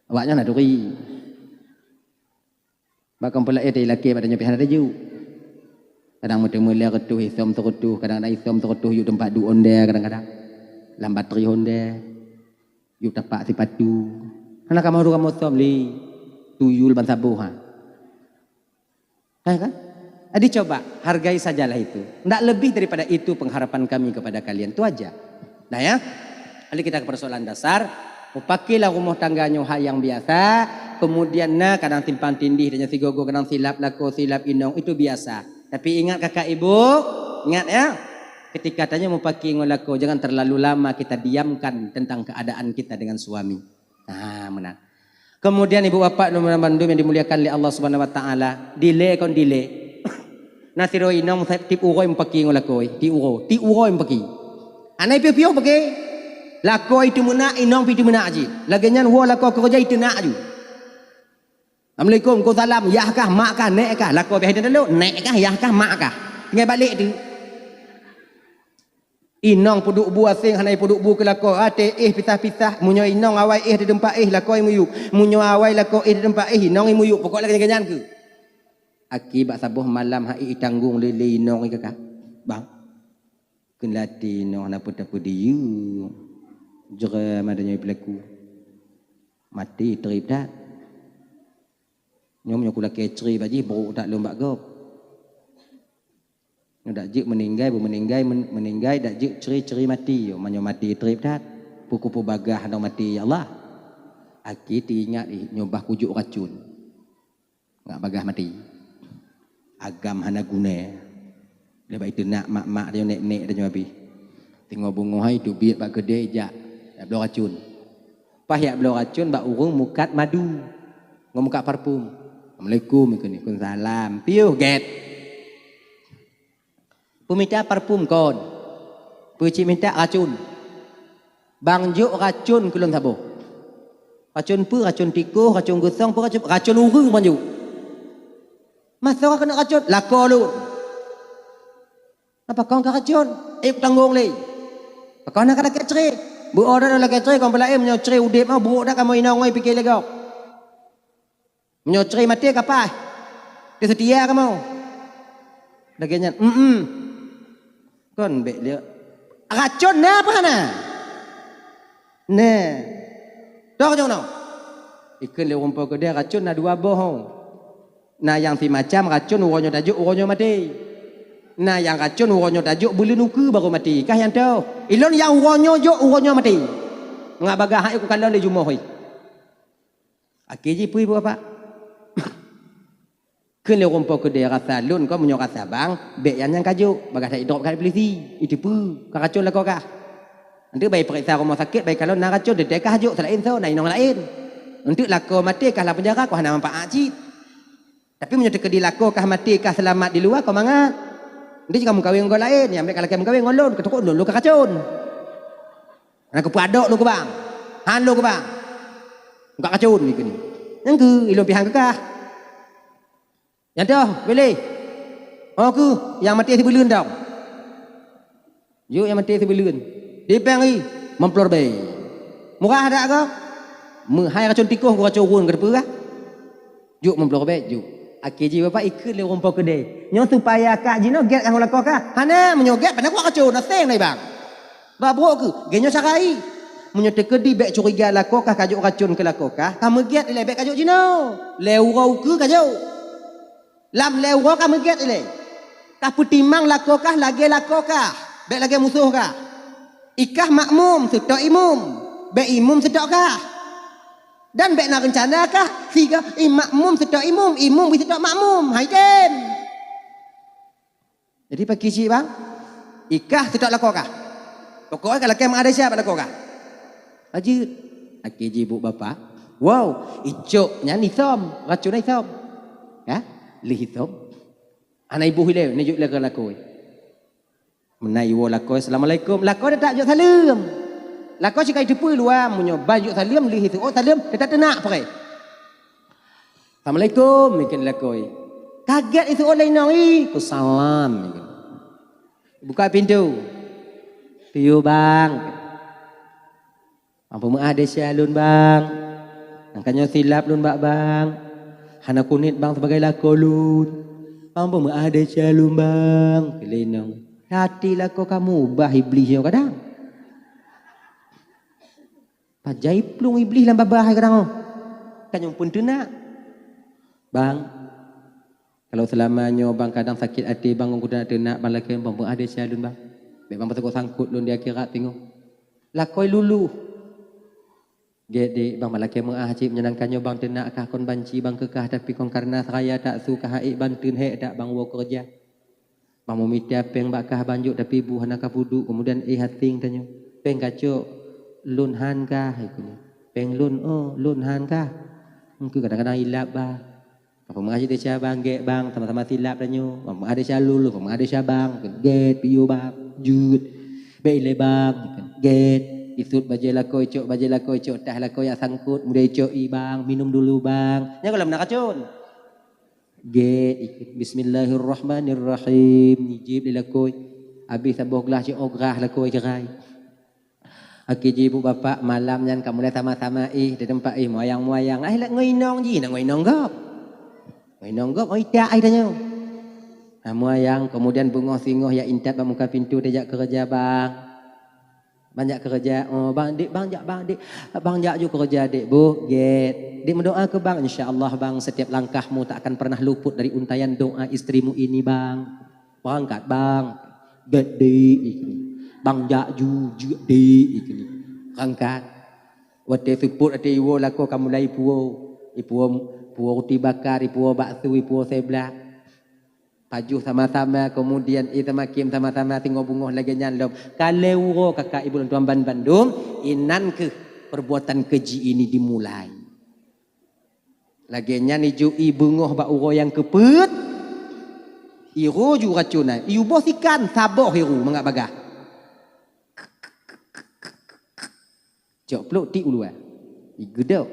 Awaknyoe na turi. Bak kampung laén tadi lakée bak tanyoe pih hana taju. Kadang meuteumé lhée reutôh, isom seureutôh, kadang-kadang isom seureutôh yue teumpat duek honda kadang-kadang. Lam batri honda. Yue tapak sipatu. Hana kamoe huru kamoe som lé. Tuyul ban saboh ha. Hai kan? Jadi coba hargai sajalah itu. Ndak lebih daripada itu pengharapan kami kepada kalian. Itu aja. Nah ya. Jadi kita ke persoalan dasar. Mupakailah rumoh tangga nyoe hal yang biasa. Kemudian na kadang simpang tindih dan sigogo kadang silap lakoe silap inong itu biasa. Tapi ingat kakak ibu, ingat ya. Ketika tanyoe mupakai ngon lakoe jangan terlalu lama kita diamkan tentang keadaan kita dengan suami. Ah, meunan. Kemudian ibu bapak dan bandum yang dimuliakan oleh Allah Subhanahu wa taala, dilée kon dilée. Na sidroe inong tieb uroe mupaki ngon lakoe, tieb uroe, tieb uroe mupaki. Hana piôh-piôh paki. Lakoe itu meunak, inong pih itu meunak jih. Lagée nyan woe lakoe keureuja itu nak ju. Assalamualaikum, waalaikumsalam, yah kah, mak kah, nek kah, lakoe biasa itu dulu, nek kah, yah kah, mak kah. Tinggai balik tu. Inong peuduek bu aséng hana peuduek bu keu lakoe, até éh pisah-pisah. Meunyoe inong awai éh di teumpat éh, lakoe muyueb. Meunyoe awai lakoe éh di teumpat éh, inong muyueb. Pokok lagée nyan keuh. Aki bak saboh malam hai itanggong lé, lé inong i kakak. Bang. Keulatih inong hana peue-peue diyeu. Jeuram ada nyoe pelaku. Mati treb that. Nyoe meunyoe kulakée cre bak jih brok that lom bak gob. Nyoe dak jeuet meuninggai, beu meuninggai, men-, meuninggai dak jeuet cre-cre mati. Yo, meunyoe mati treb that, peue kupeubagah nyoe mati, ya Allah. Akhé teuingat ih, nyoe bah kujok racun. Ngat bagah mati. Agam hana guna. Lé bak iteunak mak-mak tanyoe, nek-nek tanyoe abih. Teungoh beungoh hai teubiet bak keudée jak, jak bloe racun. Paih jak bloe racun bak ureuëng mukat madu. Ngon mukat parfum. Assalamualaikum, ikeu ni. Waalaikumsalam. Piôh gét. Peumita parfum kon. Peucit minta racun. Bang jok racun keu lôn saboh. Racun peue, racun tikoh, racun geusong, peue racun, racun ureuëng bang jok. Masa ka keuneuk racun, lakoe lôn. Apa kon ka racun? Ék tanggong lé. Pakon na ka lakée cre? Beu ora lakée cre kon peulaén meunyoe cre udeb mah brok dak kamoe inong ngoi pike lé gob. Meunyoe cre maté ka paih, teuseutia kamoe. Lagée nyan, mm-mm. Kon bék liek. Racon na apa hana? Na. Toh nyang na. Ikheun lé ureuëng po keudée racon na dua boh ho. Na nyang simacam racon uroe nyoe tajok uroe nyoe maté. Na nyang racon uroe nyoe tajok buleuen ukeue barô maté. Kah nyang toh. Ilôn nyang uroe nyoe jok uroe nyoe maté. Ngat bagah hai kukalon lé jumoh hai. Akhé jih peue ibu bapak? Keu lé ureuëng po keudée rasa lôn kon meunyoe rasa bang, bék nyang nyan kajok, bagaih that idrop keu polisi, iteupeue, ka racon lakoe kah. Eunteuk bai peuriksa rumoh sakét, bai kalon na racon, teuntée kah jok seulaén soe, na inong laén. Eunteuk lakoe maté kah lam peunjara, kah hana manfaat cit. Tapi meunyoe teukeudi lakoe kah maté, kah seulamat di luwa, kah mangat. Eunteuk jih ka meukawen ngon laén, nyang bék ka lakée meukawen ngon lôn, keu takot lôn, lôn ka racon. Hana keupeue adok lôn keu bang. Han lôn keu bang. Muka kacun ikeu ni. Nyang keu ilôn pihan keu kah. Nyang toh, pilih. Oh keuh, nyang maté sibuleuen dong. Jok nyang maté sibuleuen. Dipéng i, meuplor bei. Murah dak kah? Meuhai racun tikoh, racun ureuëng keu teupeue kah? Jok meuplor bék, jok. Akhé jih bapak ikheun lé ureuëng po keudée. Nyoe supaya kah jinoe gét kah ngon lakoe kah? Hana, meunyoe gét, pane kuat kacon, na seng na ibang. Bak brok keuh, gét nyoe cara i. Meunyoe teukeudi bék curiga lakoe kah kajok racon keu lakoe kah, ka meugét ilée bék kajok jinoe. Lhée uroe ukeue kajok. Lam lhée uroe ka meugét ilée. Kah peutimang lakoe kah lagée lakoe kah, bék lagée musoh kah. Ikah makmum seutôt imum, bék imum seutôt kah. Dan bék na reuncana kah siga i makmum seutôt imum, imum bri seutôt makmum. Hai tem. Jadi pakri cit bang, ikah seutôt lakoe kah. Pokoknya ka lakée meuadesya bak lakoe kah. Lanjut. Akhé jibuk bapak, wow, icok nyan isom, racun isom. Ya, lih isom. Hana iboh ilée, neujok lé keu lakoe. Meunan iwoe lakoe, "Assalamualaikum." Lakoe teutap jok saleuem. Lakoe sikai teupeu luwa, meunyoe ban jok saleuem, lheueh iseuôt saleuem, teutap teunak preh. "Assalamualaikum," mikheun lakoe. Kaget iseuôt lé inong, "Ih, ku salam," mikheun. Buka pintu. "Piyu, Bang?" "Ampôn meuah desya lôn, Bang. Nyang ka nyoe silap lôn bak Bang. Hana kuniet Bang sibagai lakoe lôn. Ampôn meuah desya lôn, Bang," kheun lé inong. Hati lakoe ka mubah Iblih nyoe kadang. Pajan plueng Iblih lam babah hai kadang nyoe. Ka nyoe pun teunak. "Bang, kalau seulama nyoe Bang kadang sakét até Bang ngon kuteunak-teunak, Bang lakée ampôn meuah desya lôn, Bang. Bék Bang peuteukot sangkot lôn di akhirat teungoh." Lakoe luluh. "Gét, Dek, Bang, malakée meuah cit, meunyoe nangka nyoe Bang teunak kah kon banci Bang keu kah, tapi kon kareuna seraya that su kah, ék Bang teun hék that Bang woe keureuja. Bang meumita péng bak kah Bang jok, tapi bu hana kapeuduek, keumudian éh aséng tanyoe. Péng kacok, lôn han kah?" Péng lôn, oh, lôn han kah? Engkeu kadang-kadang ilab bah. Apa meuah desya Bang, gét Bang, sama-sama silap tanyoe. Apa meuah desya lôn, apa meuah desya Bang, gét piyu Bang, jeuet. Bék ilée Bang, gét. Isut bajée lakoe, icok bajée lakoe, icok tah lakoe jak sangkot, keumudian icok i Bang, minum dulu Bang. Nyan gohlom na racon. Gét, ikheun, "Bismillahirrahmanirrahim." Ijéb lé lakoe. Abéh saboh glah cit ograh lakoe cerai. Akhé jibuk bapak, malam nyan ka mulai sama-sama ih di teumpat ih, muayang-muayang. Ai lak ngon inong jih, na ngon inong gob. Ngon inong gob, oh itak ai tanyoe. Nah, muayang, keumudian beungoh singoh jak intat bak muka pintu, "Tajak keureuja, Bang." "Bang jak keureuja?" "Oh, Bang, Dek, Bang jak, Bang, Dek. Bang jak ju keureuja, Dek, Bu." "Gét." "Dek meudoá keu Bang." "Insya Allah, Bang, setiap langkahmu tak akan pernah luput dari untaian doa istrimu ini, Bang." "Beurangkat, Bang." "Gét, Dek," ikheun. "Bang jak ju, jeuet, Dek," ikheun. Beurangkat. Watée seupôt até iwoe lakoe ka mulai ipuwoe. Ipuwoe, puwoe ruti baka, ipuwoe bakso, ipuwoe seblak. Pajoh sama-sama, keumudian ie teumakém sama-sama, singoh beungoh lagée nyan lom. Ka lhée uroe kakak ibu lôn tuan ban bandum, inan kheueh perbuatan keji ini dimulai. Lagée nyan ijok ie beungoh bak uroe nyang keupeuet, iroe ju racon na, iyue boh sikan, saboh iroe mangat bagaih. Cok plok tiek u luwa. Igeudok.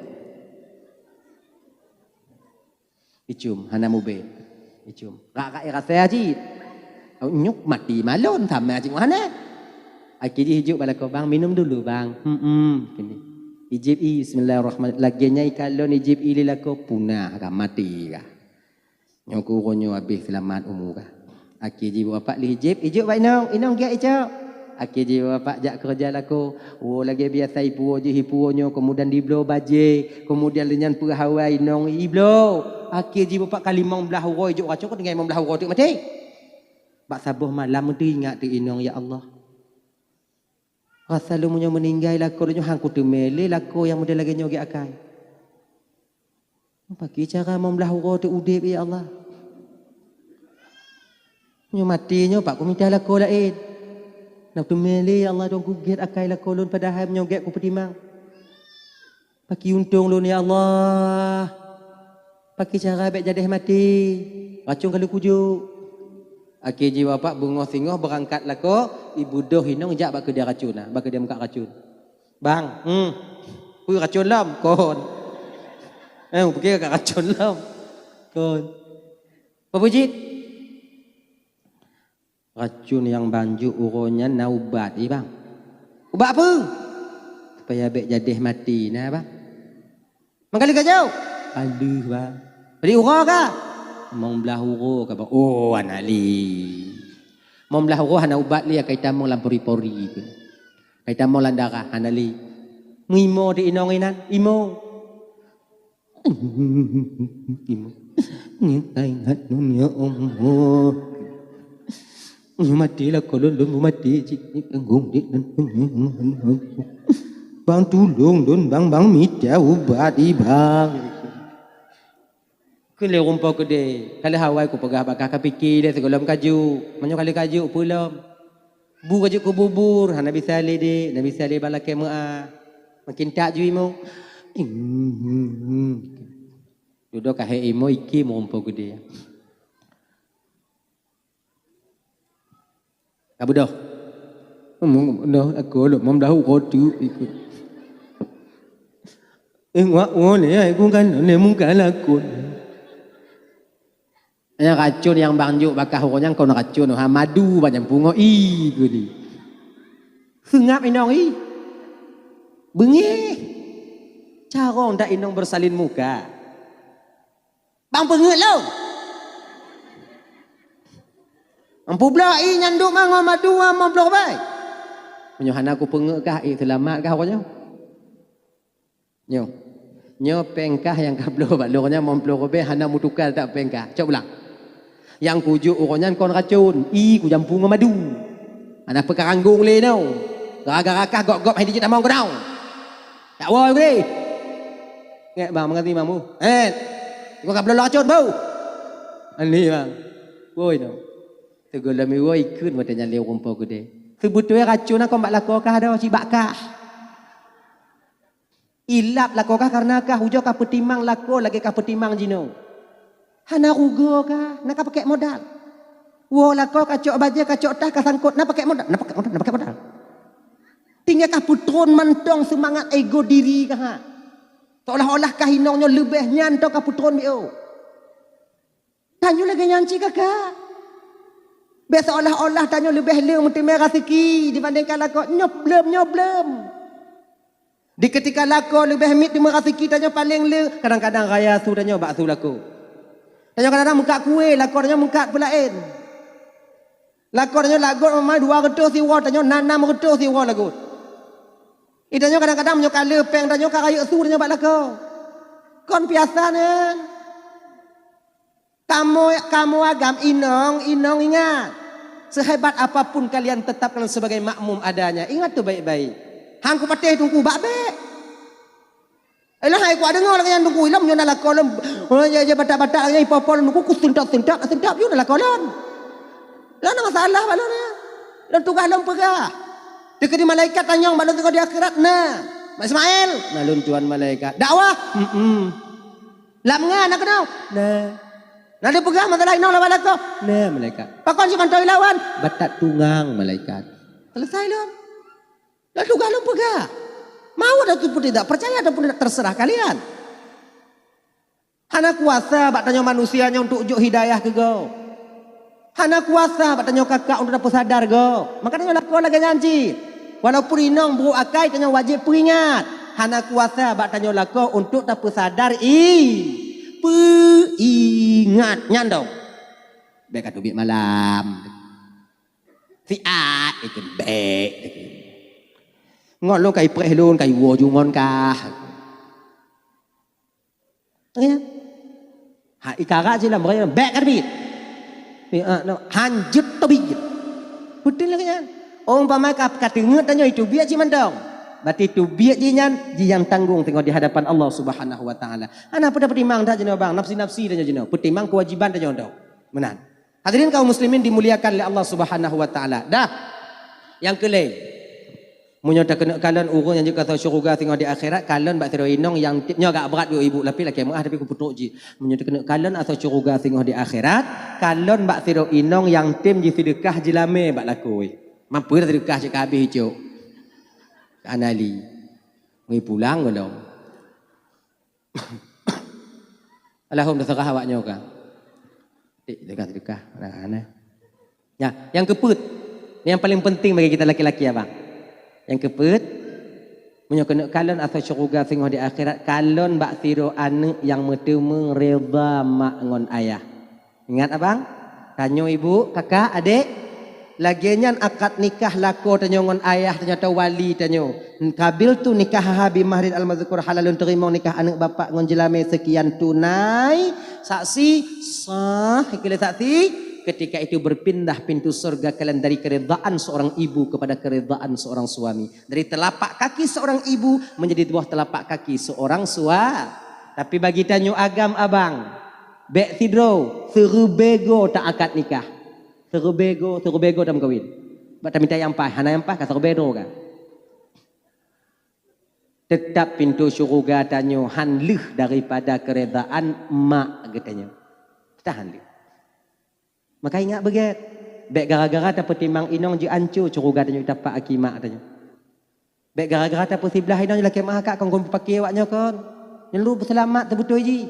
Icum, hana mubée. Icum. Rak-rak irasa cit. Nyuk mati malon sama cit hana. Akhé jih ijok bak lakoe, "Bang, minum dulu, Bang." "Hmm." Kini. Ijép ie, bismillahirrahmanirrahim. Lagée nyan ikalon ijép ie lé lakoe, punah ka, mati ka. Nyoe keu uroe nyoe habéh seulamat umu ka. Akhé jih bapak lheueh ijép, ijok bak inong, "Inong, giat icok." Akhé jih bapak jak keureuja lakoe. Woe lagée biasa ipuwoe jih ipuwoe nyoe, keumudian dibloe bajée, keumudian lheueh nyan peuhawa inong ibloe. Akhé jih bapak ka limong blaih uroe ijok racon, ka tinggai limong blaih uroe teuk maté. Bak saboh malam teuingat teuh inong, "Ya Allah, rasa lôn meunyoe meuninggai lakoe lôn nyoe han kuteumé lé lakoe nyang model lagée nyoe gét akai. Pakri cara limong blaih uroe teuk udeb, ya Allah. Nyoe maté nyoe pat kumita lakoe laén. Na teumé lé, ya Allah, dong kugét akai lakoe lôn padahai meunyoe gét kupeutimang. Pakri untông lôn, ya Allah. Pakri cara bék jadeh maté. Racon ka lôn kujok." Akhé jih bapak beungoh singoh beurangkat lakoe, ibeudôh inong jak bak keudè racon na, bak keudè mukak racon. "Bang, hmm, peue racon lom?" "Kon." "Eh, peue ka racon lom?" "Kon." "Peue jih?" "Racon nyang banjok uroe nyan na ubat, eh, Bang." "Ubat peue?" "Supaya bék jadeh maté na, Bang." "Mangkali ka jok?" "Ka lheueh, Bang." "Bri uroe ka?" "Limong blaih uroe ka, Bang." "Oh, hana lé. Limong blaih uroe hana ubat lé, akai tamong lam pori-pori tu. Akai tamong lam darah, hana lé." Meuimo di inong inan, imo. Imo. Ngitai hat dunia Allah. Nyoe maté lakoe lôn, lôn maté cit. Bang, tulông lôn, Bang, Bang, mita ubat, i Bang. Kheun lé ureueng po keudè, ka lheueh awai kupeugah bak kah, kapike lé sigohlom kajok. Meunyoe ka lheueh kajok, peue lom? Bu kajok keu bubur, hana bisa lé, Dek. Hana bisa lé, Bang, lakèe meu'ah. Makin that ju imoe. Dudoe ka hék imoe, iké ureueng po keudè. Ka beudôh. Meudoh aku lom meudoh uroe teuk ikôt. Eh, wak woe lé ai ku kan lé muka lakoe. Nyang racôn nyang Bang jok bak kah uroe nyan kon racôn, ha, madu banyak pungo i geuh ni. Seungab inong i. Beungéh. Carông dak inong bersalin muka. Bang peungeuet lom. Ampubloe i nyan duek mangon madu among ploh ribèe. Meunyoe hana kupeungeuet kah, i seulamat kah uroe nyoe? Nyoe. Nyoe péng kah nyang ka bloe bak lôn nyan among ploh ribèe hana meutuka that péng kah. Cok ulang. Nyang kujok uroe nyan kon racôn, i kujampu ngon madu. Hana peukaranggong lé nyoe. Gara-gara kah gop-gop hai dijeuet tamong keunoe. Tak woe ulèe. Ngek bang, mengerti bang bu? Eh, kau ka bloe racun bau. Ani bang. Woi no. Tegur lami woi ikut mata nyali rumpau gede. Sebetulnya racun aku bak lakoe kah ada, cibak kah. Ilap lakoe kah karena kah ujoe kah peutimang lakoe lagèe kah peutimang jinoe. Hana rugoe kah, na ka pakèk modal. Woe lakoe kacok bajèe, kacok tah, ka sangkot, na pakèk modal, na pakèk modal, na pakèk modal. Tinggai kah peutron mantong seumangat ego diri kah. Seolah-olah kah inong nyoe leubeh nyan tong kah peutron B O. Tanyoe lagèe nyan cit kakak. Bèk seolah-olah tanyoe leubeh le meuteumé raseuki dibandingkan lakoe. Nyoe bleuem, nyoe bleuem. Di keutika lakoe leubeh miet teumé raseuki tanyoe paleng le, kadang-kadang raya su tanyoe bak su lakoe. Tanyoe kadang-kadang meukat kué, lakoe tanyoe meukat peulaén. Lakoe tanyoe lagot meumai dua reutôh siwoe, tanyoe na nam reutôh siwoe lagot. I tanyoe kadang-kadang meunyoe ka le péng tanyoe ka rayeuk su tanyoe bak lakoe. Kon piasa nyan. Kamoe, kamoe agam inong, inong ingat. Sehebat apapun kalian tetap kalian sebagai makmum adanya. Ingat tu baik-baik. Hang kupatéh teungku bak bèk. Elah hai kuat deungoe lagèe nyan teungku ilom nyoe na lakoe lom. Oh ya ya batak-batak lagèe nyan ipo-po lom teungku kuseuntok-seuntok, seuntok yue na lakoe lom. Lah na masalah bak lôn nyan. Lôn tugaih lôn peugah. Teukeudi malaikat tanyong bak lôn teungoh di akhirat na. Mak Ismail, na lôn tuan malaikat. Dakwah, hmm. Lam ngan na keunoe? Na. Na dipeugah masalah inong lawan lakoe? Na malaikat. Pakon si mantong ilawan? Batat tungang malaikat. Selesai lom. Lalu galom peugah. Mau ataupun tidak percaya ataupun tidak terserah kalian. Hana kuasa bak tanyoe manusia nyoe untuk jok hidayah keu goe. Hana kuasa bak tanyoe kakak untuk tapeusadar goe. Maka tanyoe lakoe lagèe nyan cit. Walaupun inong brok akai tanyoe wajéb peuingat. Hana kuasa bak tanyoe lakoe untuk tapeusadar i peuingat nyan dong. Bèk ka teubiet malam. Siat ikeu bèk. Ngon lôn kai preh lôn kai woe ju ngon kah. Ya. Ha, ikarat silam bèk ka teubiet. Ya, no, hanjeuet teubiet. Beutôi lagèe nyan. Umpama ka, ka teungeut tanyoe itu biet cit mantong. Berarti itu biet jih nyan, jih nyang tanggung teungoh di hadapan Allah Subhanahu wa Taala. Hana peue tapeutimang that jinoe bang, nafsi-nafsi tanyoe jinoe. Peutimang keuwajiban tanyoe dong. Meunan. Hadirin kaum muslimin dimuliakan lé Allah Subhanahu wa Taala. Dah. Nyang keulhèe. Meunyoe takeuneuk kalon ureueng nyang jeuet keu asoe syeuruga singoh di akhirat, kalon bak sidroe inong nyang tim nyoe agak brat yue ibu, tapi lakèe meu'ah tapi kupeutrok jih. Meunyoe takeuneuk kalon asoe syeuruga singoh di akhirat, kalon bak sidroe inong nyang tim jiseudeukah jilamé bak lakoe. Mampu dah seudeukah cit ka habéh icok. Ka na li. Meupulang gohlom. Alahum teuseurah awak nyoe ka. Tik, sedekah, sedekah. Nah, nah. Ya, nyang keupeuet. Nyang paling penting bagi kita laki-laki, abang. Nyang keupeuet, meunyoe keuneuk kalon asoe syeuruga singoh di akhirat, kalon bak sidroe aneuk nyang meuteumé reda mak ngon ayah. Ingat, abang? Tanyoe ibu, kakak, adek, lagèe nyan akad nikah lakoe tanyoe ngon ayah tanyoe atau wali tanyoe. Qabiltu nikahaha bi mahrin al-mazkur, hana lôn teurimong nikah aneuk bapak ngon jeulamé seukian tunai, saksi sah, ikeu lé saksi, Ketika itu berpindah pintu surga kalian dari keridhaan seorang ibu kepada keridhaan seorang suami. Dari telapak kaki seorang ibu menjadi di bawah telapak kaki seorang sua-, Tapi bagi tanyoe agam abang, bèk sidroe, siribèe goe ta akad nikah. Siribèe goe, siribèe goe tameukawen. Bak tamita nyang paih, hana nyang paih ka siribèe droe ka. Teutap pintoe syeuruga tanyoe han lheueh daripada keuredaan mak geutanyoe. Teutap han lheueh. Maka ingat beugèt, bèk gara-gara tapeutimang inong jeuet anco syeuruga tanyoe tapak aki mak tanyoe. Bèk gara-gara tapeusiblah inong lakèe meuhaka kon, kon peupaké awak nyoe kon. Nyan lôn peuseulamat teubeutôi jih.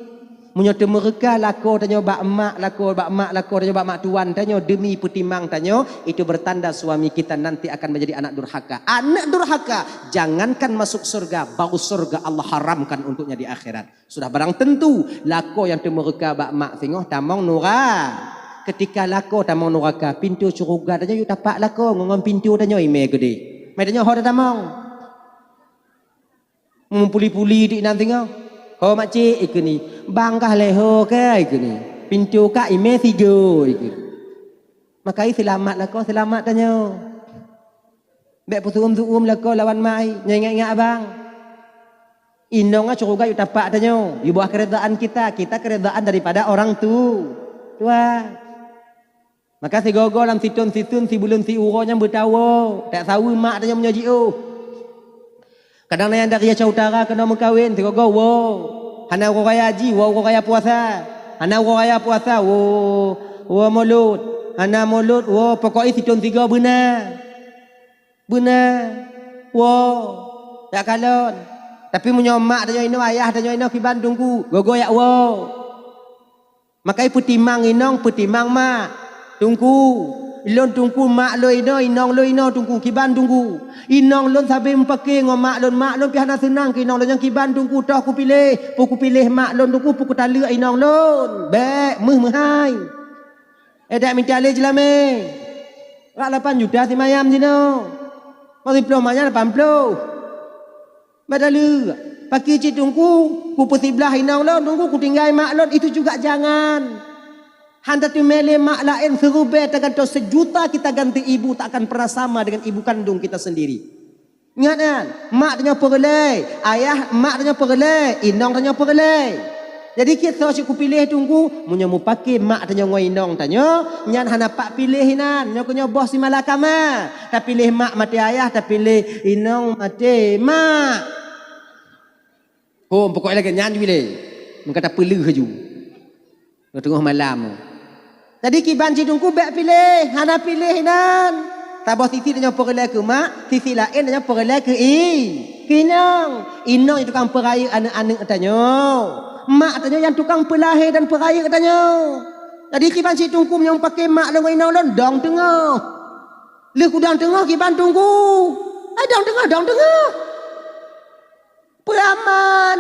Meunyoe teumeureuka lakoe tanyoe bak mak, lakoe bak mak, lakoe tanyoe bak mak tuan tanyoe demi peutimang tanyoe, itu bertanda suami kita nanti akan menjadi anak durhaka. Anak durhaka, jangankan masuk surga, baru surga Allah haramkan untuknya di akhirat. Sudah barang tentu, lakoe nyang teumeureuka bak mak singoh tamong nura-, Ketika lakoe tamong nuraka, pintoe syeuruga tanyoe yue tapak lakoe ngon, ngon pintoe tanyoe imè keudéh. Mè tanyoe ho tatamong. Meupuli-puli di inan singoh. "Ho makcik," ikheun nyan. "Bang kah lé ho kah," ikheun nyan. "Pintoe kah imè sigoe," ikheun. Maka seulamat lakoe, seulamat tanyoe. Bèk peusu'um-su'um lakoe lawan mak, nyoe ingat-ingat abang. Inong syeuruga yue tapak tanyoe, di bawah keuredaan kita, kita keuredaan daripada orang tu-, tua. Maka sigoe-goe lam sithon-sithon, sibuleuen siuroe nyan beutawoe, tasaweue mak tanyoe meunyoe jiôh. Kadang na nyang dari Aceh Utara keunoe meukawen, sigoe-goe woe. Hana uroe raya haji, woe uroe raya puasa. Hana uroe raya puasa, woe, woe mulod. Hana mulod, woe, pokok jih sithon sigoe beuna. Beuna, woe, jak kalon. Tapi meunyoe mak tanyoe inoe, ayah tanyoe inoe kiban teungku, goe-goe jak woe. Maka peutimang inong, peutimang mak. Teungku, lôn teungku, mak lôn inoe, inong lôn inoe teungku, kiban teungku. Inong lôn sabe meupaké ngon mak lôn, mak lôn pih hana seunang keu inong lôn nyang kiban teungku, toh kupiléh, peu kupiléh mak lôn teungku, peu kutaleuek inong lôn. Bèk, meuh meuhai. Eh, dak mita lé jeulamé. Rak lapan juta simayam jinoe. Mau siploh manyang lapan ploh. Badaleuek. Pakri cit teungku, kupeusiblah inong lôn, teungku kutinggai mak lôn, itu juga jangan. Han tateumé lé mak laén, siribèe tagantoe, sejuta kita ganti ibu, tak akan pernah sama dengan ibu kandung kita sendiri. Ingat nyan, mak tanyoe peureulèe, ayah, mak tanyoe peureulèe, inong tanyoe peureulèe. Jadi, kisoe cit kupiléh teungku, meunyoe meupaké mak tanyoe ngon inong tanyoe, nyan hana pat piléh inan, nyoe keuh nyoe boh si malakama. Tapiléh mak maté ayah, tapiléh inong maté mak. Hom, pokok lagèe nyan ju piléh. Meuka tapeuleuh laju. Teungoh malam. Jadi kiban cit teungku bèk piléh, hana piléh inan. Saboh sisi tanyoe peureulèe keu mak, sisi laén tanyoe peureulèe keu i-, keu inong. Inong nyang tukang peurayeuk aneuk-aneuk tanyoe. Mak tanyoe nyang tukang peulahé dan peurayeuk tanyoe. Jadi kiban cit teungku meunyoe paké mak lôn ngon inong lôn, dong teungoh. Lheueh kudong teungoh kiban teungku. Ai dong teungoh, dong teungoh. Peue aman.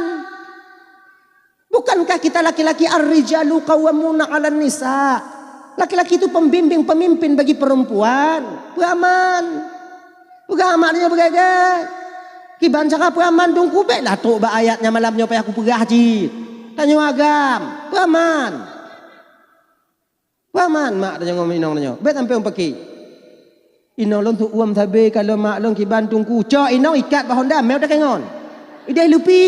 Bukankah kita laki-laki, "Ar-rijalu qawwamuna 'alan nisa"? Laki-laki itu pembimbing, pemimpin bagi perempuan. Peue aman. Peugah mak nyoe beugèt-gèt. Kiban cara peue aman teungku, bèk lah trôk bak ayat nyan malam nyoe payah kupeugah cit. Tanyoe agam. Peue aman. Peue aman mak tanyoe ngon inong tanyoe. Bèk sampoe meupaké. Inong lôn seuuem sabe kalon mak lôn kiban teungku. Cok inong ikat bak honda, meutakèe ngon. Ideh lupi.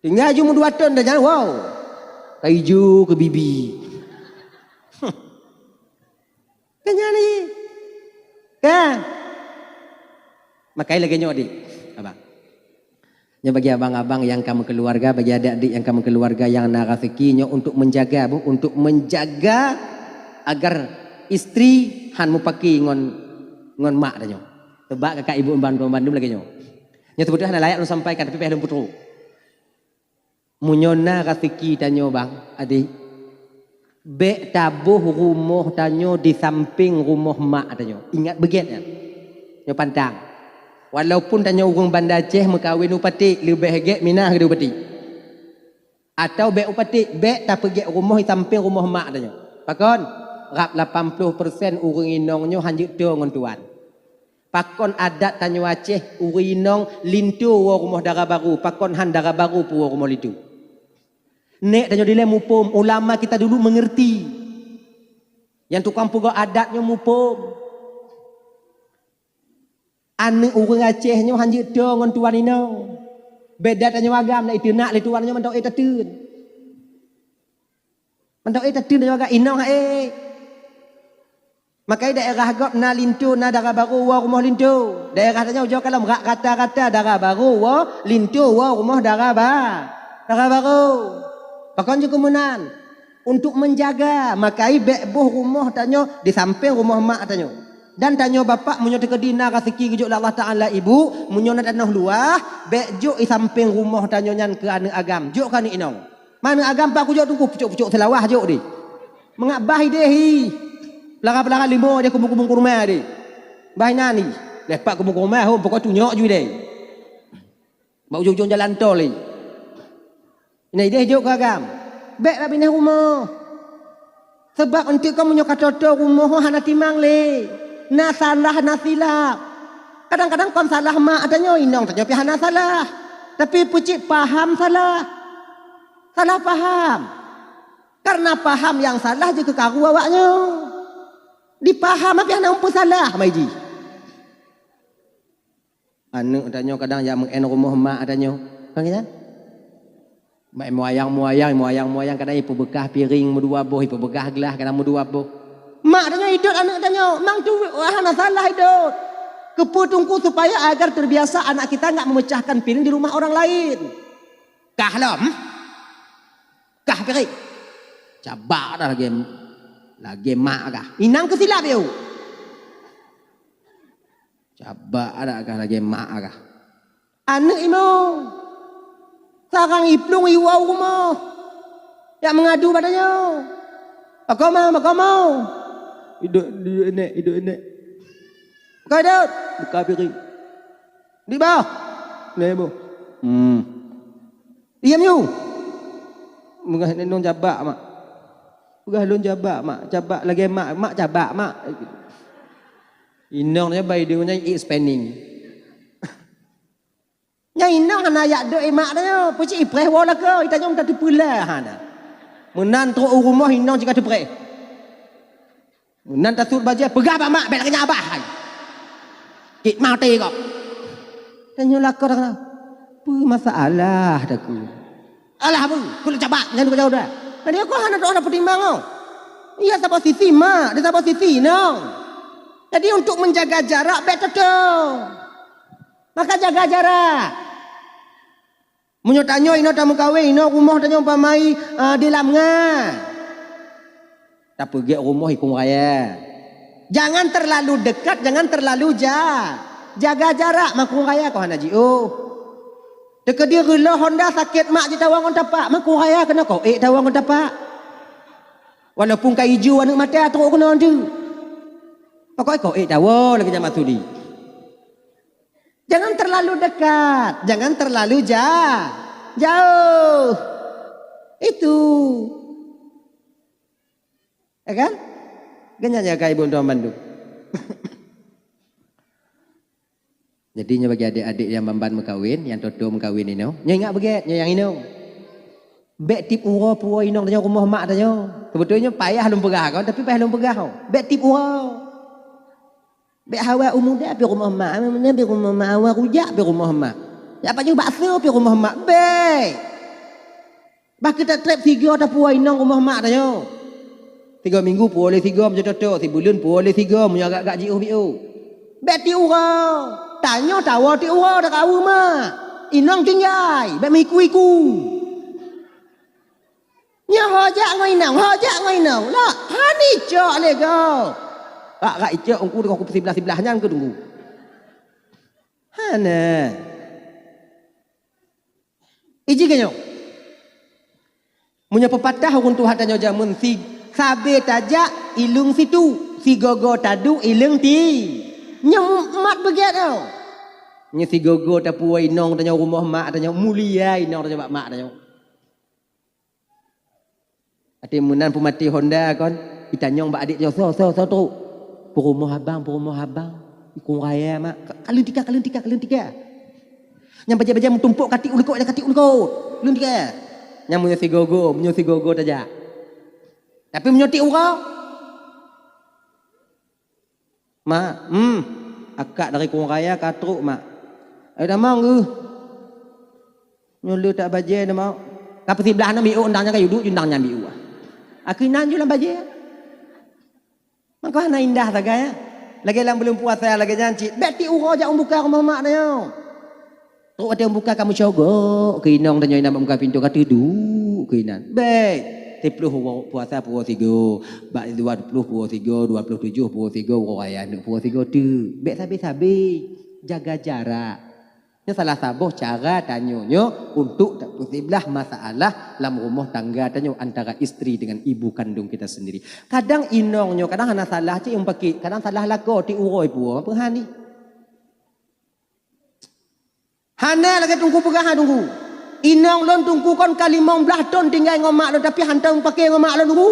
Tinggai ju meudua thôn dah nyan, wow. Ka ijo keu bibi. Ka nyan lé. Ka. Makai lagèe nyoe, adik. Abang. Nyoe bagi abang-abang nyang ka meukeuluwarga, bagi adik-adik nyang ka meukeuluwarga nyang na raseuki nyoe untuk menjaga, Bu, untuk menjaga agar istri han meupaké ngon, ngon mak tanyoe. Teubak kakak ibu ban-, bandum lagèe nyoe. Nyoe teubeutôi hana layak lôn sampaikan, tapi payah lôn peutrôk. Meunyoe na raseuki tanyoe, bang, adik, bèk taboh rumoh tanyoe di sampéng rumoh mak tanyoe. Ingat beugèt nyan. Nyoe pantang. Walaupun tanyoe ureueng Banda Aceh meukawen u Paték, leubeh gèt Minah keudéh u Paték. Atau bèk u Paték, bèk tapeugèt rumoh di sampéng rumoh mak tanyoe. Pakon? Rab lapan ploh persen ureueng inong nyoe han jeuet toe ngon tuan. Pakon adat tanyoe Aceh, ureueng inong linto woe rumoh dara barô, pakon han dara barô peuwoe rumoh linto. Nèk tanyoe dilèe muphom, ulama kita dulu mengerti. Nyang tukang peugah adat nyoe muphom. Aneuëk ureuëng Aceh nyoe hanjeuet toe ngon tuan inong. Beda tanyoe agam, na iteunak lé tuan nyoe mantong éh tateun. Mantong éh tateun tanyoe agam inong hai. Makai daerah gob na linto, na dara barô woe rumoh linto. Daerah tanyoe jok kalom rak rata-rata dara barô woe linto woe rumoh dara ba, dara barô. Pakon jeuet keu meunan? Untuk menjaga, makai bék boh rumoh tanyoe di sampéng rumoh mak tanyoe. Dan tanyoe bapak, meunyoe teukeudi na raseuki geujok lé Allah Taala ibu, meunyoe na tanoh luwah, bék jok i sampéng rumoh tanyoe nyan keu aneuëk agam, jok keu aneuëk inong. Mana agam pak kujok tungku pucok-pucok seulawah jok deh. Mengak bah ideh hi. Pelara-pelara limo deh kumbung-kumbung kurma deh. Bah inan hi. Leh pak kumbung kurma hom pokok tunyok ju deh. Bak ujong-ujong jalan tol ni. Nah, ideh jok keu agam. Bék bak binéh rumoh. Sebab eunteuk kon meunyoe ka toto rumoh hana timang lé. Na salah, na silap. Kadang-kadang kon salah mak tanyoe, inong tanyoe pih hana salah. Tapi peucit paham salah. Salah paham. Karena paham nyang salah jeuet keu karu awak nyoe. Dipaham pih hana umpeu salah mai jih. Aneuëk tanyoe kadang jak meu'en rumoh mak tanyoe. Kan gitu? Mak muayang-muayang, muayang-muayang kadang ipeubeukah piring meudua boh, ipeubeukah glah kadang meudua boh. Mak tanyoe idot aneuëk tanyoe, mang tu hana salah idot. Keupeue tungku supaya agar terbiasa anak kita enggak memecahkan piring di rumah orang lain. Kah lom. Kah piring. Cabak dah lagée, lagée mak kah. Inang keusilap yuk. Cabak adak kah lagée mak kah. Aneuëk imo. Sarang iplueng iwoe u rumoh. Jak meungadu bak tanyoe. Pakon ma, pakon ma. Idok, idok enek, idok enek. Pakon idok? Buka piring. Di bawah. Neh boh. Hmm. Diam yuk. Peugah inong cabak mak. Peugah lôn cabak mak. Cabak lagée mak, mak cabak mak. Inong nyan bai deungon nyan eat spinning. Nyan inong hana jak dok i mak tanyoe, peucit ipreh woe lakoe, i tanyoe meutateupeue lé hana. Meunan trok u rumoh inong cit ka teupreh. Meunan tasut bajée, peugah bak mak, bék lagée nyan abah hai. Cit maté kok. Tanyoe lakoe dah kena. Peue masalah takue? Alah peue? Keu lôn cabak, nyan keu jauh dah. Jadi aku hana droe hana peutimang oh. Iya saboh sisi mak, di saboh sisi inong. Jadi untuk menjaga jarak bék toto. Maka jaga jarak. Meunyoe tanyoe inoe tameukawen, inoe rumoh tanyoe umpamai, eh, di Lamnga. Tapeugét rumoh i Krueng Raya. Jangan terlalu dekat, jangan terlalu ja-, jaga jarak, ma Krueng Raya kon hana jiôh. Teukeudi reuloh honda sakét mak jitawa ngon tapak, ma Krueng Raya keunoe kon ék tawa ngon tapak. Walaupun ka ijo aneuëk mata trok keunoe tu. Pokok kon ék tawa lagée jameun Sudi. Jangan terlalu dekat, jangan terlalu ja-, jauh. Itu. Ya kan? Ganyan ya kai bun tuan bandu. Jadi nyoe bagi adik-adik nyang ban-ban meukawen, nyang toto meukawen inoe, nyoe ingat beugét, nyoe nyang inong. Bék tiep uroe puwoe inong tanyoe rumoh mak tanyoe. Seubeutôi nyoe payah lôn peugah kon, tapi payah lôn peugah oh. Bék tiep uroe. Bék hawa u muda pi rumoh mak, muda pi rumoh mak, hawa rujak pi rumoh mak. Jak pajoh bakso pi rumoh mak, bék. Bah keutat treb sigoe tapuwoe inong rumoh mak tanyoe. Sigoe minggu puwoe lé sigoe meunyoe toto, sibuleuen puwoe lé sigoe meunyoe agak-agak jiôh biôh. Bék tiep uroe, tanyoe tawoe tiep uroe takawen mak. Inong tinggai, bék meuiku-iku. Nyoe ho jak ngon inong, ho jak ngon inong. Lah, hana icok lé goe. Bak rak icok ungku deungon kupeue siblah-siblah nyan keu teungku. Hana. Iji keu nyoe. Meunyoe peupatah ureuëng tuha tanyoe jameun si sabe tajak ileueng situ, sigogo taduek ileueng ti. Nyoe mat beugét nyoe. Nyoe sigogo tapuwoe inong tanyoe rumoh mak tanyoe, mulia inong tanyoe bak mak tanyoe. Até meunan peumaté honda kon, itanyong bak adék nyoe, "Soe, soe, soe trok?" "Peurumoh abang, peurumoh abang. Ikung raya, mak." "Ka, ka lheueh tika, ka lheueh tika, ka lheueh tika." Nyang bajée-bajée meutumpok ka tiek u likot, ka tiek u likot. Lheueh tika. Nyang meunyoe sigogo, meunyoe sigogo tajak. Tapi meunyoe tiek uroe, "Mak, hmm, akak dari Kuwang Raya ka trok, Mak." "Ai, damang geuh." "Nyoe le tak bajée na, Mak." Ka peusiblah na miôk, undang nyan ka yuduek, undang nyan miôk. Akeunan ju lam bajée. Maka hana indah sagai, ya. Lagée lam buleuen puasa lagée nyan cit, bék tiep uroe jak u buka rumoh mak tanyoe. Trok watée u buka ka meucogok keu inong tanyoe inan bak muka pintoe ka teuduek keu inan. Bék, siplôh uroe puasa puwoe sigoe, bak dua ploh puwoe sigoe, dua ploh tujoh puwoe sigoe, uroe raya neuk puwoe sigoe teuk. Bék sabe-sabe, jaga jarak. Nyoe salah saboh cara tanyoe nyoe untuk tapeusiblah masalah lam rumoh tangga tanyoe antara istri dengan ibu kandung kita sendiri. Kadang inong nyoe, kadang hana salah cit nyang pakek, kadang salah lakoe tiep uroe puwoe, peue hani. Hana lagée Teungku peugah, ha, Teungku. Inong lôn Teungku kon ka limong blaih thon tinggai ngon mak lôn, tapi hantom pakek ngon mak lôn, Teungku.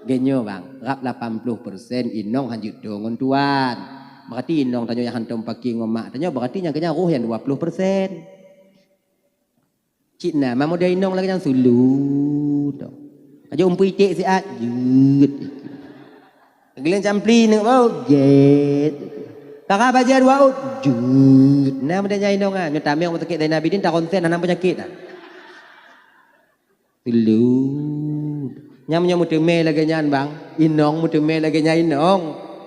Geuh nyoe, Bang, rab lapan ploh persen inong hanjeuet toe ngon tuan. Berarti inong tanyoe nyang hantom pakek ngon mak tanyoe, berarti nyang keu nyan roh nyang dua ploh persen. Cit na, ma model inong lagée nyan sulu tu. Ajo umpui iték siat, jeuet. Geulieng campli neuk bau, jeuet. Kara bajée dua ôt, jeuet. Na model nyan inong ah, nyoe tamong sakét Zainal Abidin, taronsen hana peunyakét ah. Teuleu. Nyang meunyoe meuteumé lagée nyan, Bang, inong meuteumé lagée nyan inong,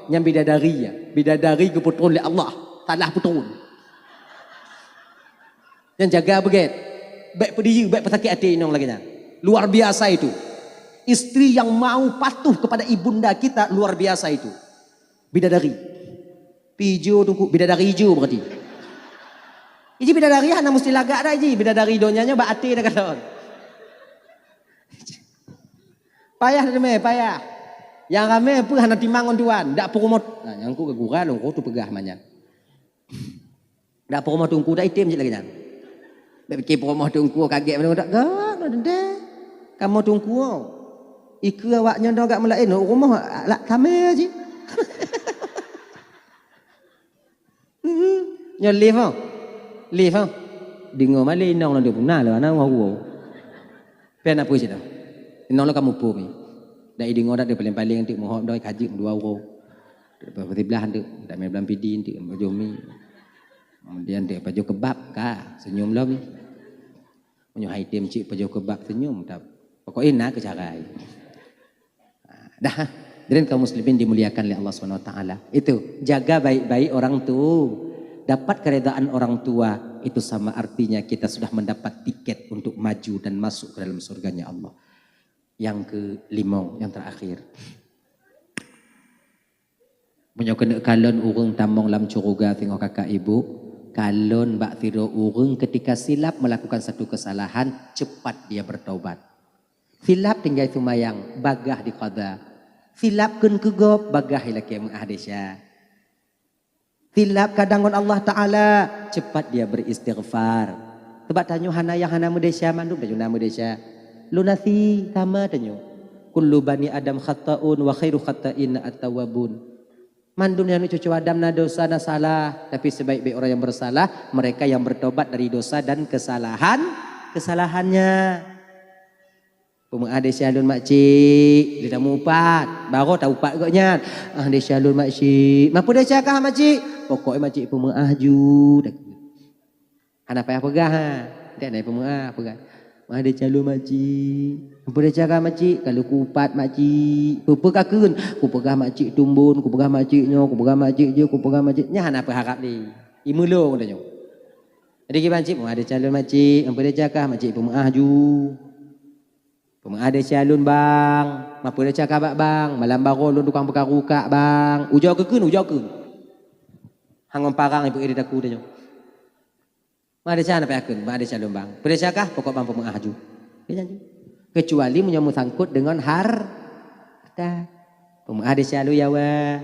nyan bidadari, ya. Bidadari geupeutron lé Allah, salah peutron. Nyan jaga beugét. Bék peudiyeu, bék peusakét até inong lagée nyan. Luar biasa itu. Istri yang mau patuh kepada ibunda kita, luar biasa itu. Bidadari. Pi ijo Teungku, bidadari ijo berarti. Iji bidadari hana meusti lagak dah iji, bidadari donya nyoe bak até dah kalon. Payah dah teumé, payah. Nyang ramé peue hana timang ngon tuan, dak peurumoh. Nah, nyang ku geuguran lôn, ku teupeugah manyan. Dak peurumoh teungku dak item cit lagée nyan. Bék pike peurumoh teungku kagét meunyoe dak gak na teuntée. Kamoe teungku. Ikeue awak nyoe dong gak meulaén, rumoh lak tamé cit. Hmm, nyoe lift oh. Lift oh. Deungoe malée inong lôn puna lé ana ngau. Pen apa cit dah. Inong lôn ka muphom. Dak ideungoe dak dipaleng-paleng teuk muhop doi kajeuek dua uroe. Siblah teuk, dak mé blam pidi teuk, pajoh mi. Kemudian teuk pajoh kebab ka, senyum lom. Meunyoe hai tem cit pajoh kebab senyum, dak pokok na keucarai. Dah, hadirin kaum muslimin dimuliakan oleh Allah Subhanahu wa taala. Itu, jaga baik-baik orang tu. Dapat keredaan orang tua itu sama artinya kita sudah mendapat tiket untuk maju dan masuk ke dalam surganya Allah. Yang kelima, yang terakhir. Meunyoe keuneuk kalon ureuëng tamong lam syeuruga singoh kakak ibu, kalon bak sidroe ureuëng ketika silap melakukan satu kesalahan, cepat dia bertaubat. Silap tinggai seumayang, bagah diqadha. Silap kheun keu gob, bagah ilakée meuáh desya. Silap kadang ngon Allah Taala, cepat dia beristighfar. Sabab tanyoe hana nyang hana meudesya, mandum tanyoe na meudesya. Lunasi sama tanyoe. Kullu bani Adam khata'un wa khairu khata'in at-tawwabun. Mandum nyang cucu Adam na dosa, na salah, tapi sebaik-baik orang yang bersalah, mereka yang bertobat dari dosa dan kesalahan, kesalahannya. Peumeuáh desya lôn makcik, lé tamupat, barô taupat gobnyan. Ah, desya lôn makcik. Mapeue desya kah makcik? Pokok makcik peumeuáh ju. Hana payah peugah ha. Dak na peumeuáh peugah. Meuáh desya lôn makcik. Mapeue desya kah makcik? Ka lôn kupat makcik. Peue-peue ka kheun? Kupeugah makcik tumbon, kupeugah makcik nyoe, kupeugah makcik jih, kupeugah makcik. Nyan hana peuharab lé. Imeulong tanyoe. Jadi kiban cit, meuáh desya lôn makcik. Mapeue desya kah makcik? Peumeuáh ju. Peumeuáh desya lôn bang, mapeue desya kah bak bang, malam barô lôn tukang peukaru kak bang. Ujoe keu kheun, ujoe kheun. Hangon parang ipeuéh di takue tanyoe. Meuáh desya na payah kheun, meuáh desya lôn bang. Peue desya kah, pokok bang peumeuáh ju. Dia nyan ju. Kecuali meunyoe meusangkot deungon harta. Peumeuáh desya lôn ya wa.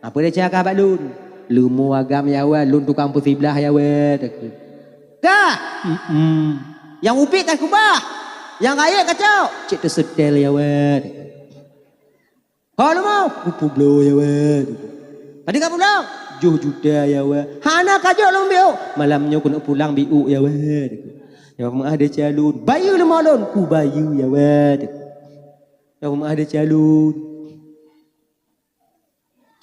Mapeue desya kah bak lôn? Leumo agam ya wa, lôn tukang peusiblah ya wa. Kah? Mm-mm. Nyang ubit ka kubah. Nyang rayeuk kacok, cit teuseutèl ya wa. Ho leumo, kupeubloe ya wa. Padum ka pulang? Joh juta ya wa. Hana kajok lôn biôk. Malam nyoe keuneuk pulang biôk ya wa. Ya meuáh desya lôn. Bayeue leumo lôn, kubayeue ya wa. Ya meuáh desya lôn.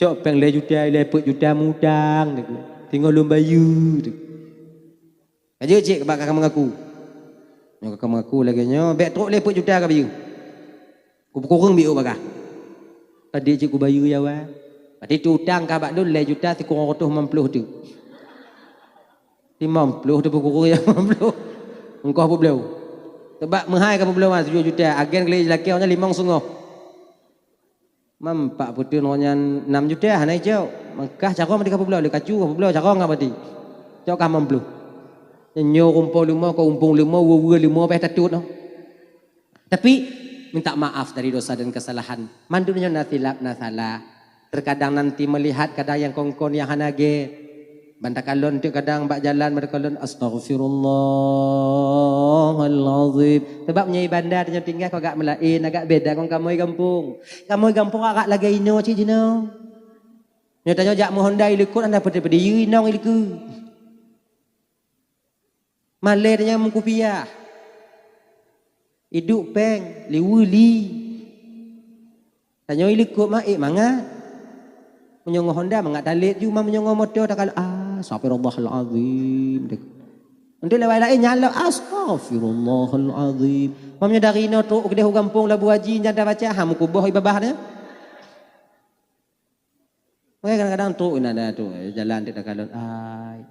Cok péng lhèe juta, lhèe peuet juta mutang, teuk. Singoh lôn bayeue, teuk. Ka jeuet cit bak ka kameungaku. Nyoe ka kameungaku lagèe nyoe, bèk trok lhèe peuet juta ka bayeue. Kupeukureueng biôk bak kah. Padit cit kubayeue ya, Wan. Berarti tu utang kah bak lôn lhèe juta sikureueng reutôh limong ploh teuk. Limong ploh teupeukureueng ya, limong ploh. Engkoh peubloe. Teubak meuhai ka peubloe, Wan, tujoh juta. Agen keu lé lakèe awaknyan limong seungoh. Mam pak peuteun nyan nam juta hana icok. Mangkah carông di ka peubloe, lé kacu ka peubloe, carông ka mati. Cok kah limong ploh. Nyoe rumpok leumo, kau umpung leumo, weue-weue leumo, beh tatut noh. Tapi, minta maaf dari dosa dan kesalahan. Mandum nyoe na silap, na salah. Terkadang nanti melihat kadang nyang kon-kon nyang hana gèt. Ban takalon teuk kadang bak jalan, ban takalon, "Astaghfirullahalazim." Sabab meunyoe i banda tanyoe tinggai, keu agak meulaén, agak beda ngon kamoe gampông. Kamoe gampông agak lagèe inoe cit jinoe. Nyoe tanyoe jak meuhonda i likôt, hana peudeh-peudeh, yue inong i likôt. Malèe tanyoe meukupiah. Iduek péng, liweue li. Tanyoe i likôt mah ék mangat. Meunyoe ngon honda mangat talét ju, ma meunyoe ngon moto takalon, "Astagfirullahalazim." Untuk lewat laén nyalok, "Astagfirullahalazim." Ma meunyoe dari inoe trok keudeh u gampông Labu Haji nyan tabaca, ha meukuboh i babah nyan. Makanya kadang-kadang trok inan tu, jalan tu takalon, ai.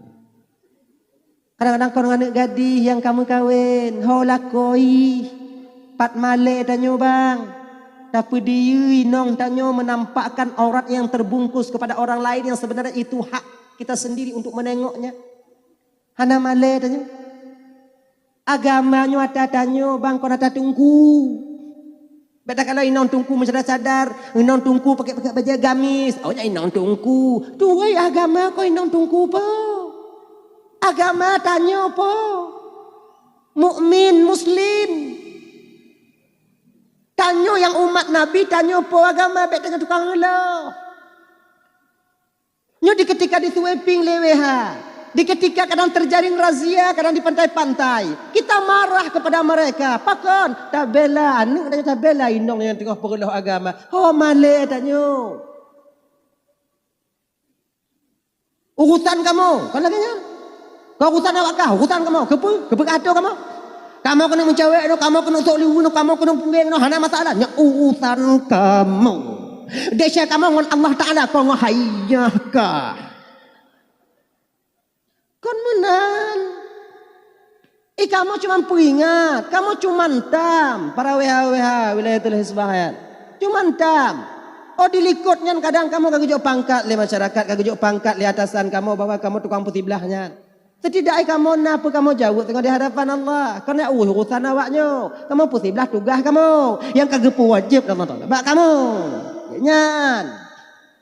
Kadang-kadang kon aneuk gadih nyang ka meukawen, ho lakoe, pat malèe tanyoe bang. Tapeudiyeu inong tanyoe menampakkan aurat yang terbungkus kepada orang lain yang sebenarnya itu hak kita sendiri untuk menengoknya. Hana malèe tanyoe. Agama nyoe ata tanyoe bang, kon ata teungku. Bèk takalon inong teungku meusadar-sadar, inong teungku pakèk-pakèk bajèe gamis. Oh, nyan inong teungku. Tuwai agama kon inong teungku po. Agama tanyoe po. Mukmin, muslim. Tanyoe nyang umat Nabi, tanyoe po agama, bèk tanyoe tukang reuloh. Nyoe di ketika di sweeping lé W H, di ketika kadang terjadi razia, kadang di pantai-pantai, kita marah kepada mereka. Pakon? Tabela aneuk dan tabela inong nyang teungoh peureuloh agama. Ho malèe tanyoe. Urusan kamoe, kon lagèe nyan. Kon urusan awak kah, urusan kamoe. Keupeue? Keupeue ka atô kamoe? Kamoe keuneuk meucawèk nyoe, kamoe keuneuk sôk liweue nyoe, kamoe keuneuk punggeng nyoe, hana masalah. Nyan urusan kamoe. Desya kamoe ngon Allah Taala, kon ngon hai nyan kah. Kon meunan. Eh, kamoe cuma peuingat, kamoe cuma tam, para W H-W H, wilayatul hisbah nyan. Cuma tam. Oh, di likôt nyan kadang kamoe ka geujok pangkat lé masyarakat, ka geujok pangkat lé atasan kamoe bahwa kamoe tukang peusiblah nyan. Setidak kamoe na peue kamoe jaweueb teungoh di hadapan Allah. Kon nyan urusan awak nyoe. Kamoe peusiblah tugaih kamoe nyang ka geupeuwajéb lé Allah Taala bak kamoe. Nyan.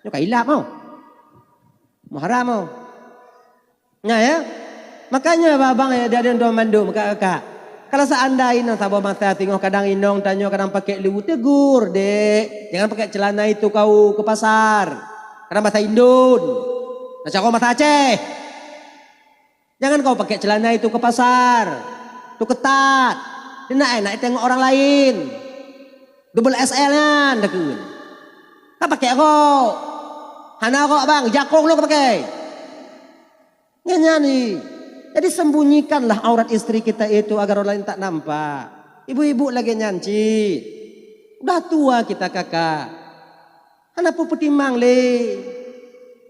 Nyoe ka ilap, oh. Muharam, oh. Nah, ya. Makanya, abang-abang, ya, adik-adik, tuan mandum, kakak-kakak. Kalau seandainya saboh masa singoh kadang inong tanyoe kadang pakai liweue, tegur, "Dek, jangan pakai celana itu kau ke pasar. Kadang bahasa Indon. Nah, cara bahasa Aceh. Jangan kau pakai celana itu ke pasar. Itu ketat. Dia nak enak tengok orang lain. Double X L nyan," takheun. Kan pakai rok. Hana rok, bang, jakong lôn pakai. Nyan, nyan ni. Jadi, sembunyikanlah aurat istri kita itu agar orang lain tak nampak. Ibu-ibu lagèe nyan cit. Udah tua kita, kakak. Hana peue peutimang lé.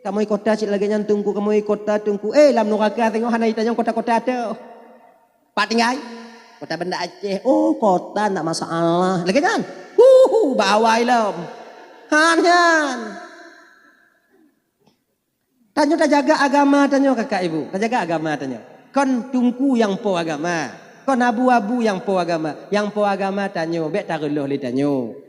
Kamoe i kota cit lagèe nyan teungku, kamoe i kota teungku. Eh, lam nuraka singoh hana itanyong kota-kota teuh. Pat tinggai? Kota Banda Aceh. Oh, kota ndak masalah. Lagèe nyan. Huhu, bak awai lom. Han nyan. Tanyoe tajaga agama tanyoe, kakak ibu. Tajaga agama tanyoe. Kon teungku nyang po agama. Kon abu-abu nyang po agama. Nyang po agama tanyoe, bèk tareuloh lé tanyoe.